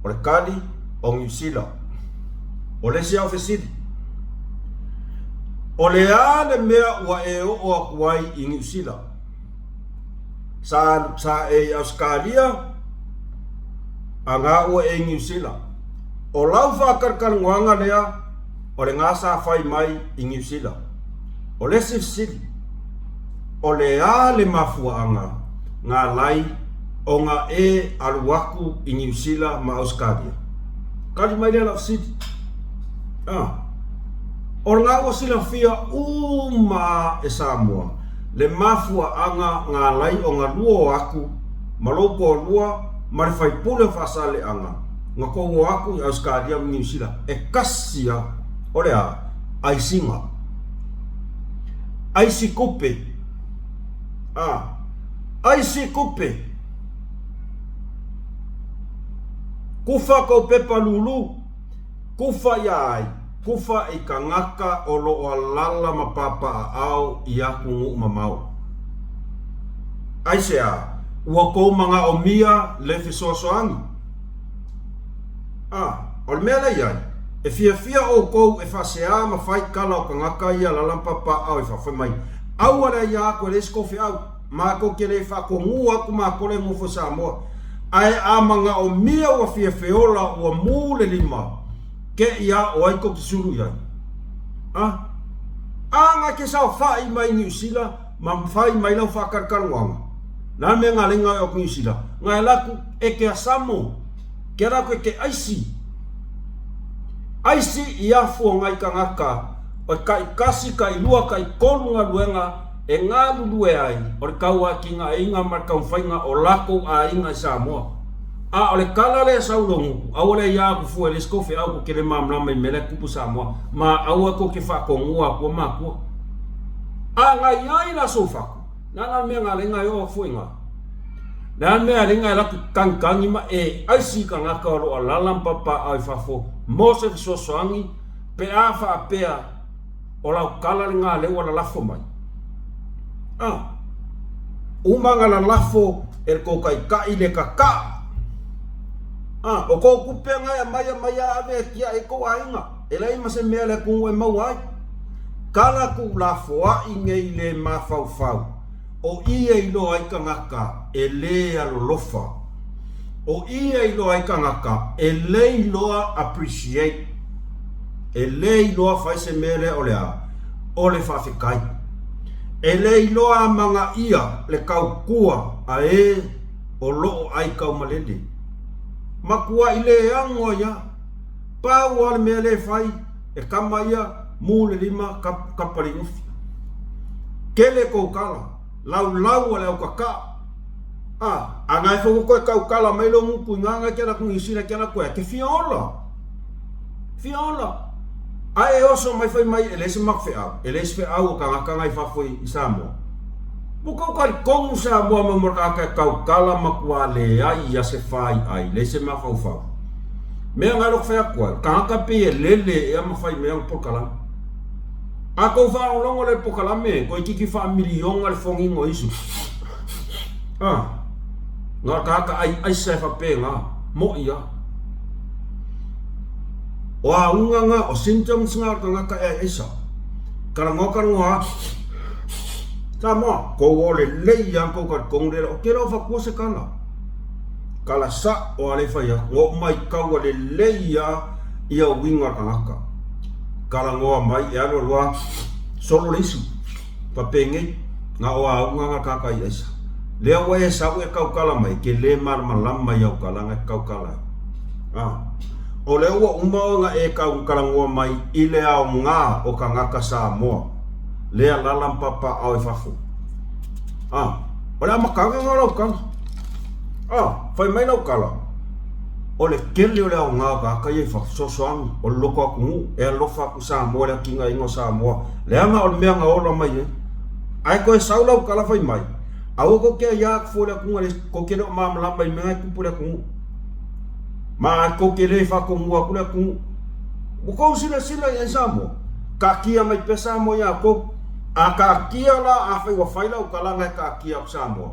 [SPEAKER 1] o le tali, o Niu Sila. O le isi au fesili, o le a le mea ua e oo atu ai i Niu Sila? Sa, sa e i Ausetalia, a na ua e i Niu Sila. O lau faatalatalanoaga lea, o le na sa fai mai i Niu Sila. O le isi fesili, o le a le mafuaaga na alai ona e alu atu i Niu Sila ma Ausetalia? Tali mai lea lau fesili. Ah. O lena ua silafia uma e Samoa le mafuaaga na alai ona lua o atu ma lou toalua ma le faipule o Faasaleleaga na tou o atu i Ausetalia ma Niu Sila e kasi a o le a? Aisiga. Aisi tupe. A. Aisi tupe. Kufa kou pepa lulu. Kufa ia ai, kufa i kangaka o lo o alala ma papaʻaʻao i aku nuʻu mamao. Aisea, ua kou manaʻomia le fesoasoani? A, o le mea lea i ai, e fiafia ʻoukou e faaseā ma fai kala o kangaka ia alala ma papaʻaʻao i fafo mai, aua le aia aku e leai se kou feʻau. Matou te le faatonu atu matou le nofo Samoa. Ae a manaomia ua fia feola ua mu le lima, ke ia o ai tou te sulu i ai? A? A nga ke saofai mai Niu Sila ma fai mai lau faatalatalanoaga? Le a le mea nga lenga e o Niu Sila? Nga e laku e ke asamo, ke laku e ke aisi. Aisi i afua ngai kangaka o kai kasi, kai lua, kai kolu galuega e galulue ai o le tauatiaeina ma le taumafaiga o latou aiga i Samoa. A o le tala lea sau i lou gutu, aua le ia atu fua i le isi tou feau tou te le malamalama i mea la e tupu i Samoa, ma aua tou te faatonuina atua matua. A gai ai le aso ufaku, le a la le mea ga lenga e oo atu foi i ga? Le a le mea lenga e latu kagikagi ma e aisi i tagata o lo o alala ma papaao i fafo mo se fesoasoani pe a faapea o lau tala lena lea ua lalafo mai? A uma na lalafo e le tou taitai le kakaa. A o tou tupe na e aumai aumai a ave e tiai ai tou aiga, e leai ma se mea a le atunuu e maua ai. Tala tuulafoai nei le mafaufau. O i e iloa ai tagata e lē alolofa. O i e iloa ai tagata e lē iloa appreciate, e lē iloa fai se mea lea o le a? O le faafetai. E lē iloa amanaia le tautua a e o loo aitaumalele. Matuai leago ai a. Pau lava le mea lea e fai e tama ia, mu le lima, kapa le inofi. Tele tou tala, laulau a le autakaa. A, a na e foi toe tautala mai lou gutu i na e te alu atu Niu Sila e te alu atu e a, e te fia ola. Fia ola. Ae e oso mai fai mai e leai se matou feau, e leai se feau o tagata na i fafo i Samoa. Ua tou talitonu Samoa ma mo tagata e tautala matua leai ia se faiai, leai se mafaufau. Mea na loko fai atu ai, tagata pei e lele ea ma fai mea na polokalame. A tou faalogologo le polokalame, toeitiiti faamiliona le fogiga o Isu. Ah, na o tagata ai aisa e faapena, moʻi a. O auga na, o symptoms na o tagata e ai aisa. Talanoa talanoa a, Samoa, kou o lelei a kou talitonu le o te le o fatua se tala. Tala sa'o a le fai atu, na ou maitau a lelei a ia uiga o le tagata. Talanoa mai e alu alu a solo le isi. Faapenei, na o auga na tagata i aisa. Lea ua e sau e tautala mai, e te le malamalama i au tala na e tautala ai. A, o lea ua uma ona e talanoa mai i le aoga o tagata Samoa, lea lala ma papaao i fafo. A, o le amataga lena o lau tala. A, fai mai lau tala, o le tele o le aoga o tagata ia i fafo, fesoasoani, o le loto atunuu, e alofa atu i Samoa i le atinaeina o Samoa, leaga o le mea na ola mai ai. Ae toe sau lau tala fai mai, aua tou te aiā atu fua i le atunuu, tou te le o malamalama i mea na e tupu i le atunuu. Ma tou te le faatonua atu le atunuu. Ua tou silasila i ai Samoa? Taatia mai pea Samoa ia outou. A taatia la, afai ua fai lau tala na e taatia atu Samoa,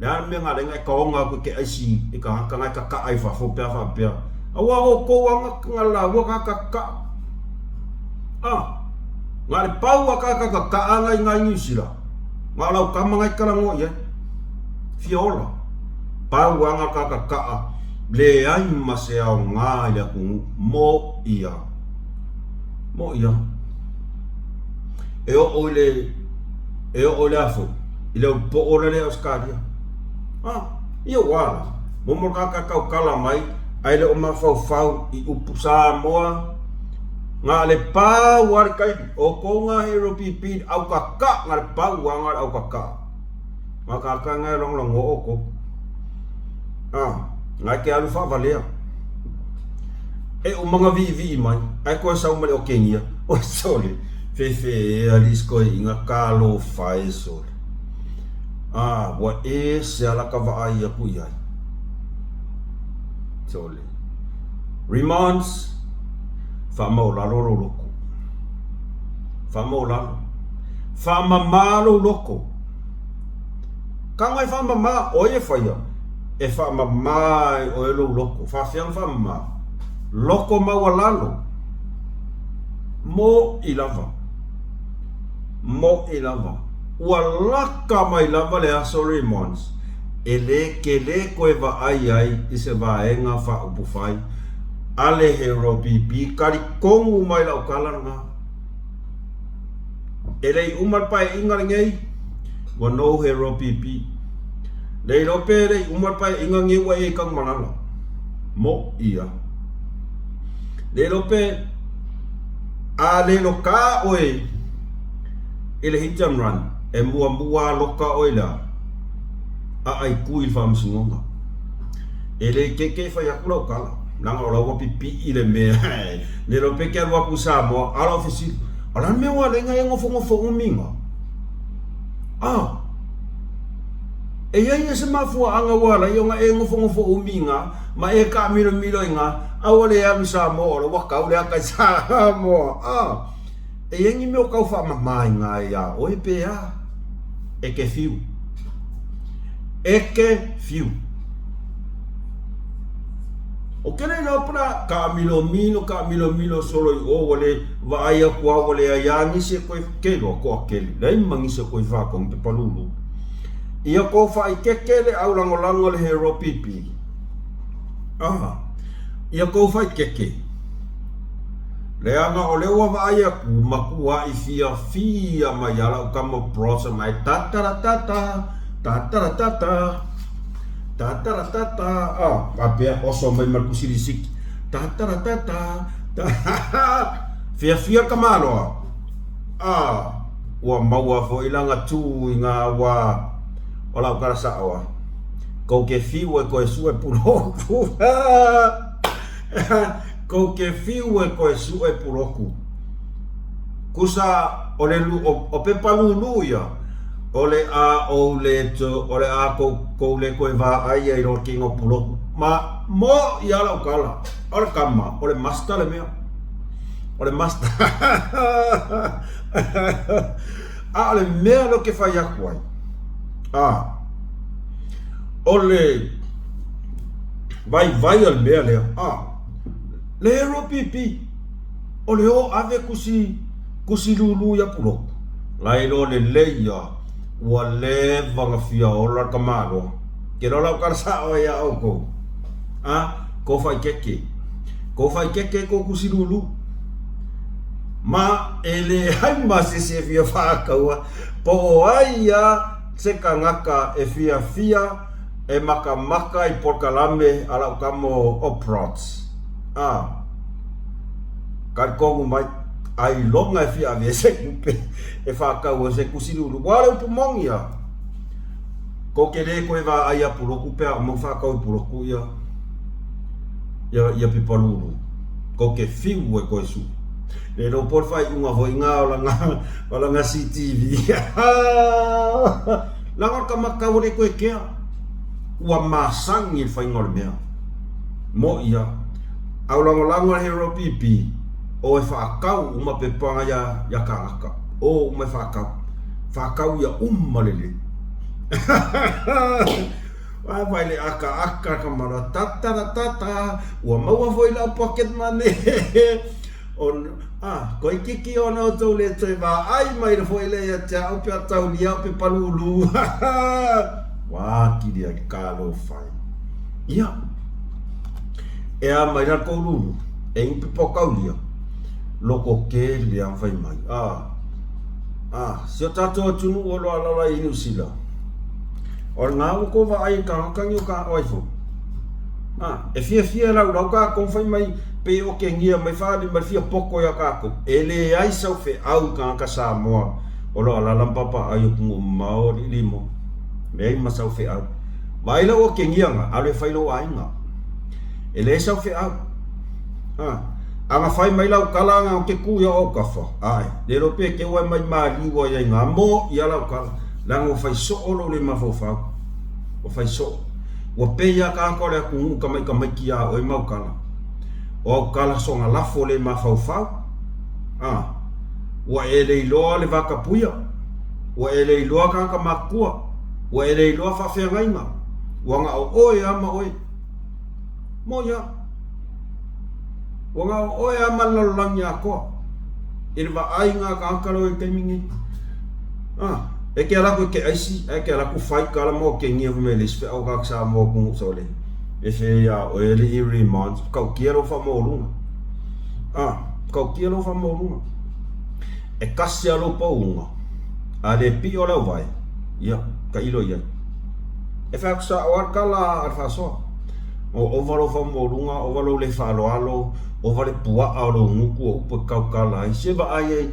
[SPEAKER 1] Le a le mea na lenga e kaoga aku ke aisi i ka haka ngai ka ai fafo pe a faapea. Aua o kou anga nga laua ka ka ka. A, nga le pau a ka ka ka ka anga i ngai New Zealand. Nga lau kama ngai kala ngo ia. Fia ola. Pau anga ka ka ka a. Le ai ma se ao ngā i le atunuu. Mo ia. Mo ia. E oo i le e oo i le aso i le poo la le Ausetalia. A, ia ua ala. Momo ka ka tautala mai ae le o mafaufau i upu Samoa nga le pau a le taimi o kou nga hero pipi au kaka nga le pau a nga le au kaka nga kaka nga e lagolago o kou a nga ke alu faavalea e uma na viivii mai ae koe sau ma le okegia oi sole fefe ea lis koe inga talofa e sole a ua ese ala ka vaai aku i ai sole remands faamaolalo lou loko faamaolalo faamamā lou loko Tago e faamama, o ai e faia? E faamama ai oe lou loko. Faafefea ona faamama? Loko maualalo. Moʻi lava. Moʻi lava. Ua laka mai lava le aso Raymond's e lē kele koe vaai ai i se vaega faaupufai a le Hero BP talitonu mai lau tala lena. E le i uma le paeaiga lenei, ua no he ropipi. Le iloa pe le i uma le paeaiga lenei ua e i Tanumalala. Mo ia. Le iloa pe a le loka oe i le hit and run, e muamua a loka oe i le a? Aai kui i le faamasinoga. E le ikeike e fai atu lau tala, leaga o la ua pipii le mea. Le iloa pe ke alu atu i Samoa, a o lau fesili, o le a le mea ua ala ai ona e nofonofo umi ina? A! E i ai ia se mafuaaga ua ala ai ona e nofonofo umi iga ma e taamilomilo iga, a ua le alu i Samoa o la ua tau le ata i Samoa. A! E i ai ni mea o tau faamama iga iā oe pe a? E te fiu. E te fiu. Ou te le iloa pe la taamilomilo, taamilomilo solo i o ua le vaai atu lava ua leai lava nisi e toe ke iloa toatele, leai ma nisi e toe faatonu pepa lulu. Ia tou faaitete le aulagolago a le Hero PP. Ah, ia tou faaitete. Leaga o lea ua vaai atu matuai fiafia mai lava lau tama Bronson mai ta-ta-ra-ta-ta, ta-ta-ra-ta-ta. Ta-ta-ra-ta-ta, ah, faapea oso mai ma le tusi lisiti. Ta-ta-ra-ta-ta, ta Fiafia le tamaloa. Ah, ua maua foi lana tu i ngā wā o lau tala sao ah. Kou ke fiu e koe sue puloku. Kou ke fiu e koe sue puloku. Kusa o le o pepa lūlū ia, o le a ou le to, o le a kou, kou le koe vaai ia i lo kino puloku. Ma mo ia lau kala, o le kama, o le master le mea. O le master. A o le mea lea ou te fai atu ai, a, o le vaivai o le mea lea, a, le hero pipi, o le o ave kusi, kusi lulu ia puloku. Lailoa lelei ia, ua leva ona fia ola le tamaloa. Ke loa lau tala sao ai ia oukou. A, kou faikeke. Kou faikeke kou kusi lulu. Ma e leai ma se isi e fia faataua, po o ai ia se kanaka e fiafia e makamaka i polokalame a lau tama o Prot. A, talitonu mai, ailoga e fia ave ai se tupe e faatau ai se tusi lulu. Ua o le upu moni ia, kou te le toe vaai ia Puloku pe a uma faatau i Puloku ia, ia, ia pipa lulu. Kou te fiu e koe sui. Le iloa po o le faaiuga foi nga o lana, o lana CTV. Leaga o le kamaka ua le toe kea. Ua masani i le faiga o le mea. Moʻi ia. Aulagolago le Hero PP, o e faatau uma pepa ia ia kānaka. O uma e faatau. Faatau ia uma lelei. Vai vai le akaaka ka mara tatara tata, ua maua foi lau pocket money. On, ah, koe kiki ona outou le toe vaai mai le foi lea ia te au pe a taulia pe palūlū. Wā kiri ai ka lo whai. Ia, e a mai la kou lulu, e ingi pe pokaulia, loko ke le ang whai mai. Ah, ah, si o tātou atunuu o lo alala i New Zealand. O le ngā ua ko vaai i kāngaka ni o kā oai fo. A, e fiafia e laulau kākou fai mai pei o kengia mai faaali mai fia poko iā kākou. E leai sau feau i kānaka Samoa o lo alala ma papaʻai o kumu mamao o liʻilimo. Leai ma sau feau. Vaai lau o kengia nga, alu e fai lou aiga. E leai sau feau. A, a na fai mai lau kala aga o ke ku ia ou kafa, ae, le iloa pe keu ai mai maliu ai ai nga mo ia lau kala, leaga ua fai soo lou le mafaufau. Ua fai soo. Ua pei lava kākou le atunuu kamaikamaiki iā oe mau kala. O au kala soga lafo le mafaufau. A, ua e le iloa le vatapuia. Ua e le iloa tagata matutua. Ua e le iloa faafeagaiga. Ua na o oe lava ma oe. Moi lava. Ua na o oe lava ma le lalolagi atoa. I le vaaiga a tagata leo i le taimi nei. A, e te ala atu e te aisi, ae te ala atu fai tala ma okegia fai mai le isi feau tagata Samoa atunuu sole. E fe iā oe alii Raymond, tautia lou faamaualuga. A, tautia lou faamaualuga. E kasi lava lou pauga, a le pio le auvae, ia, tailo i ai. E fai atu sao lava le tala a le faasoa. O ova lou faamaualuga, ova lou le faaaloalo, ova le puaa o lou gutu o upu e tautala ai. Se vaai ai,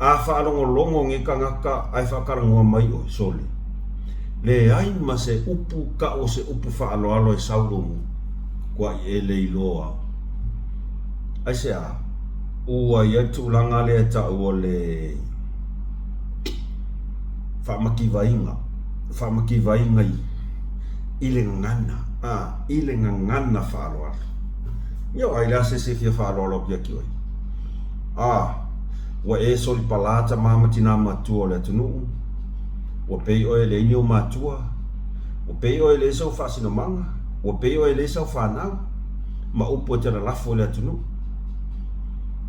[SPEAKER 1] a faalogologo nei tagata ae faatalanoa mai oe, sole. Leai ma se upu tau o se upu faaaloalo e sau lou gutu, kuai e le iloa. Aisea? Ua i ai le tulaga lea e tau o le. Faamativaiga, faamativaiga i, i le gagana, a, i le gagana faaaloalo. Ia o ai la se isi e fia faaaloalo atu ia te oe? A, ua e solipala tama ma tina matua o le atunuu, ua pei oe e leai ni ou matua, ua pei oe e leai sou faasinomaga, ua pei oe e leai sau fanau, ma upu e te lalafo i le atunuu.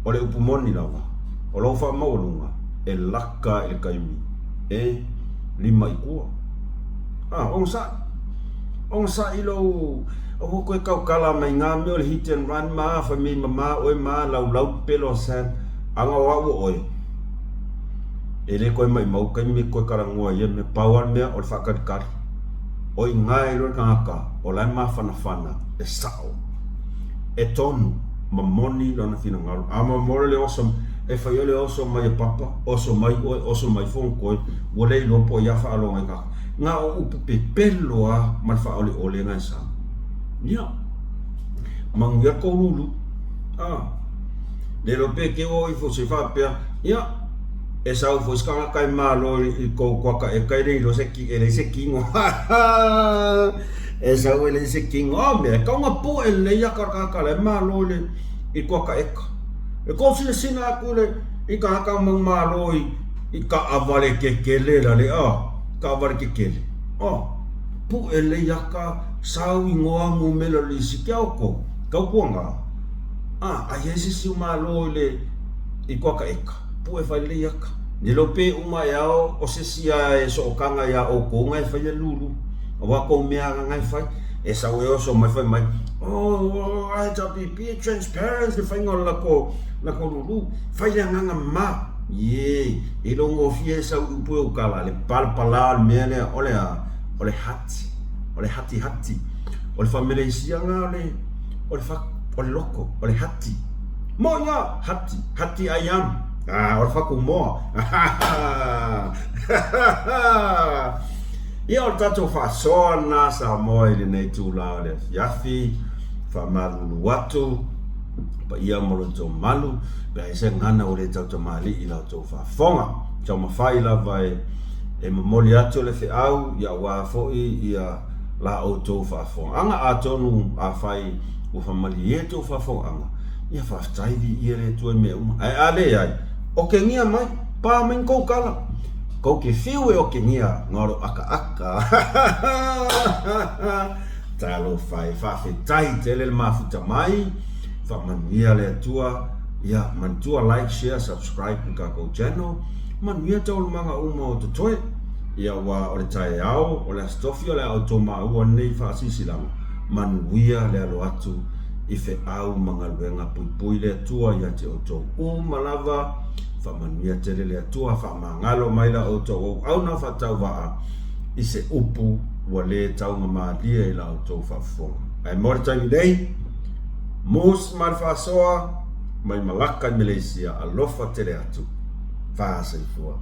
[SPEAKER 1] O le upu moni lava, o lou faamaualuga e laka i le taimi e lima i tua. A, onosai, onosai lou, aua koe tautala mai ngā mea o le hit and run ma, fai mai mama oe ma, laulau pepelo a Sam, aga o au o oe. E le toe maimau taimi e toe talanoa i ia mea, pau lava le mea o le faatalitali. O i ina e iloa le tagata o la e mafanafana e sao, e tonu ma moni lona finagalo. A momoli le oso, e fai o le oso mai e Papa, oso mai oe, oso mai Fonotoe, ua le iloa po o ia faaloga i tagata. Na o upu pepelo lava ma le faaoleole na e sau. Ia, manuia tou lulu. A, le iloa pe te o ifo se faapea, ia, e sau foi se tagata e malo i tou kuakaeka e le iloa se e leai se kino. E sau e leai se kino. A mea, e tatau ona pue lelei ata o le tagata la e malo i le i kuakaeka. E tou silasila atu i le i tagata manumalo i i taavale tetele la le a, taavale tetele. A, pue lelei ata, sau igoa numera o le lisiti a outou, tautuana, a, a i ai se isi o malo i le i kuakaeka, pue fai lelei ata. Ne iloa pe uma e ao o se isi a e sootaga iā outou na e faia le lulu, aua tou mea lava na e fai. E sau e oso mai fai mai, oh, IWP transparent le faiga o le latou, latou lulu, fai le agaga mama. Ie, e le o gofie e sau i upu e ukala, le palapala o le mea lea, o le a? O le hati, o le hatihati. O le faa-Meleisia na o le, o le fa, o le loko, o le hati. Moni a, hati, hati ayam. Ah, o le fatumoa. Ia, o le tatou faasoa lena Samoa i lenei itula o le afiafi, faamalulu atu, paia ma lo outou malu, pe a i ai se gagana ua le tautamalii i la outou faafofoga. Taumafai lava e e momoli atu le feau, ia aua foi ia la outou faafofogaaga. Atonu afai ua faamalie tou faafofogaaga, ia faafetai viia le Atua i mea uma. Ae a leai, okegia mai, pa mai ni kou tala. Kou te fiu e okegia nga o lou akaaka. Talofa e, faafetai tele le mafuta mai, faamanuia le Atua, ia manatua like, share, subscribe i le tatou channel, manuia taualumaga uma o totoe. Ia aua o le taeao, o le Aso Tofi o le a outou maua lenei faasilasilaga, manuia le alo atu i feau ma galuega puipui le Atua ia te outou uma lava, faamanuia tele le Atua, faamagalo mai la outou auauna faatauvaa i se upu ua le taugamalie i la outou faafofoga. Ae mo le taimi nei, Moose ma le faasoa mai Malaka i Meleisia, alofa tele atu. Faasoifua.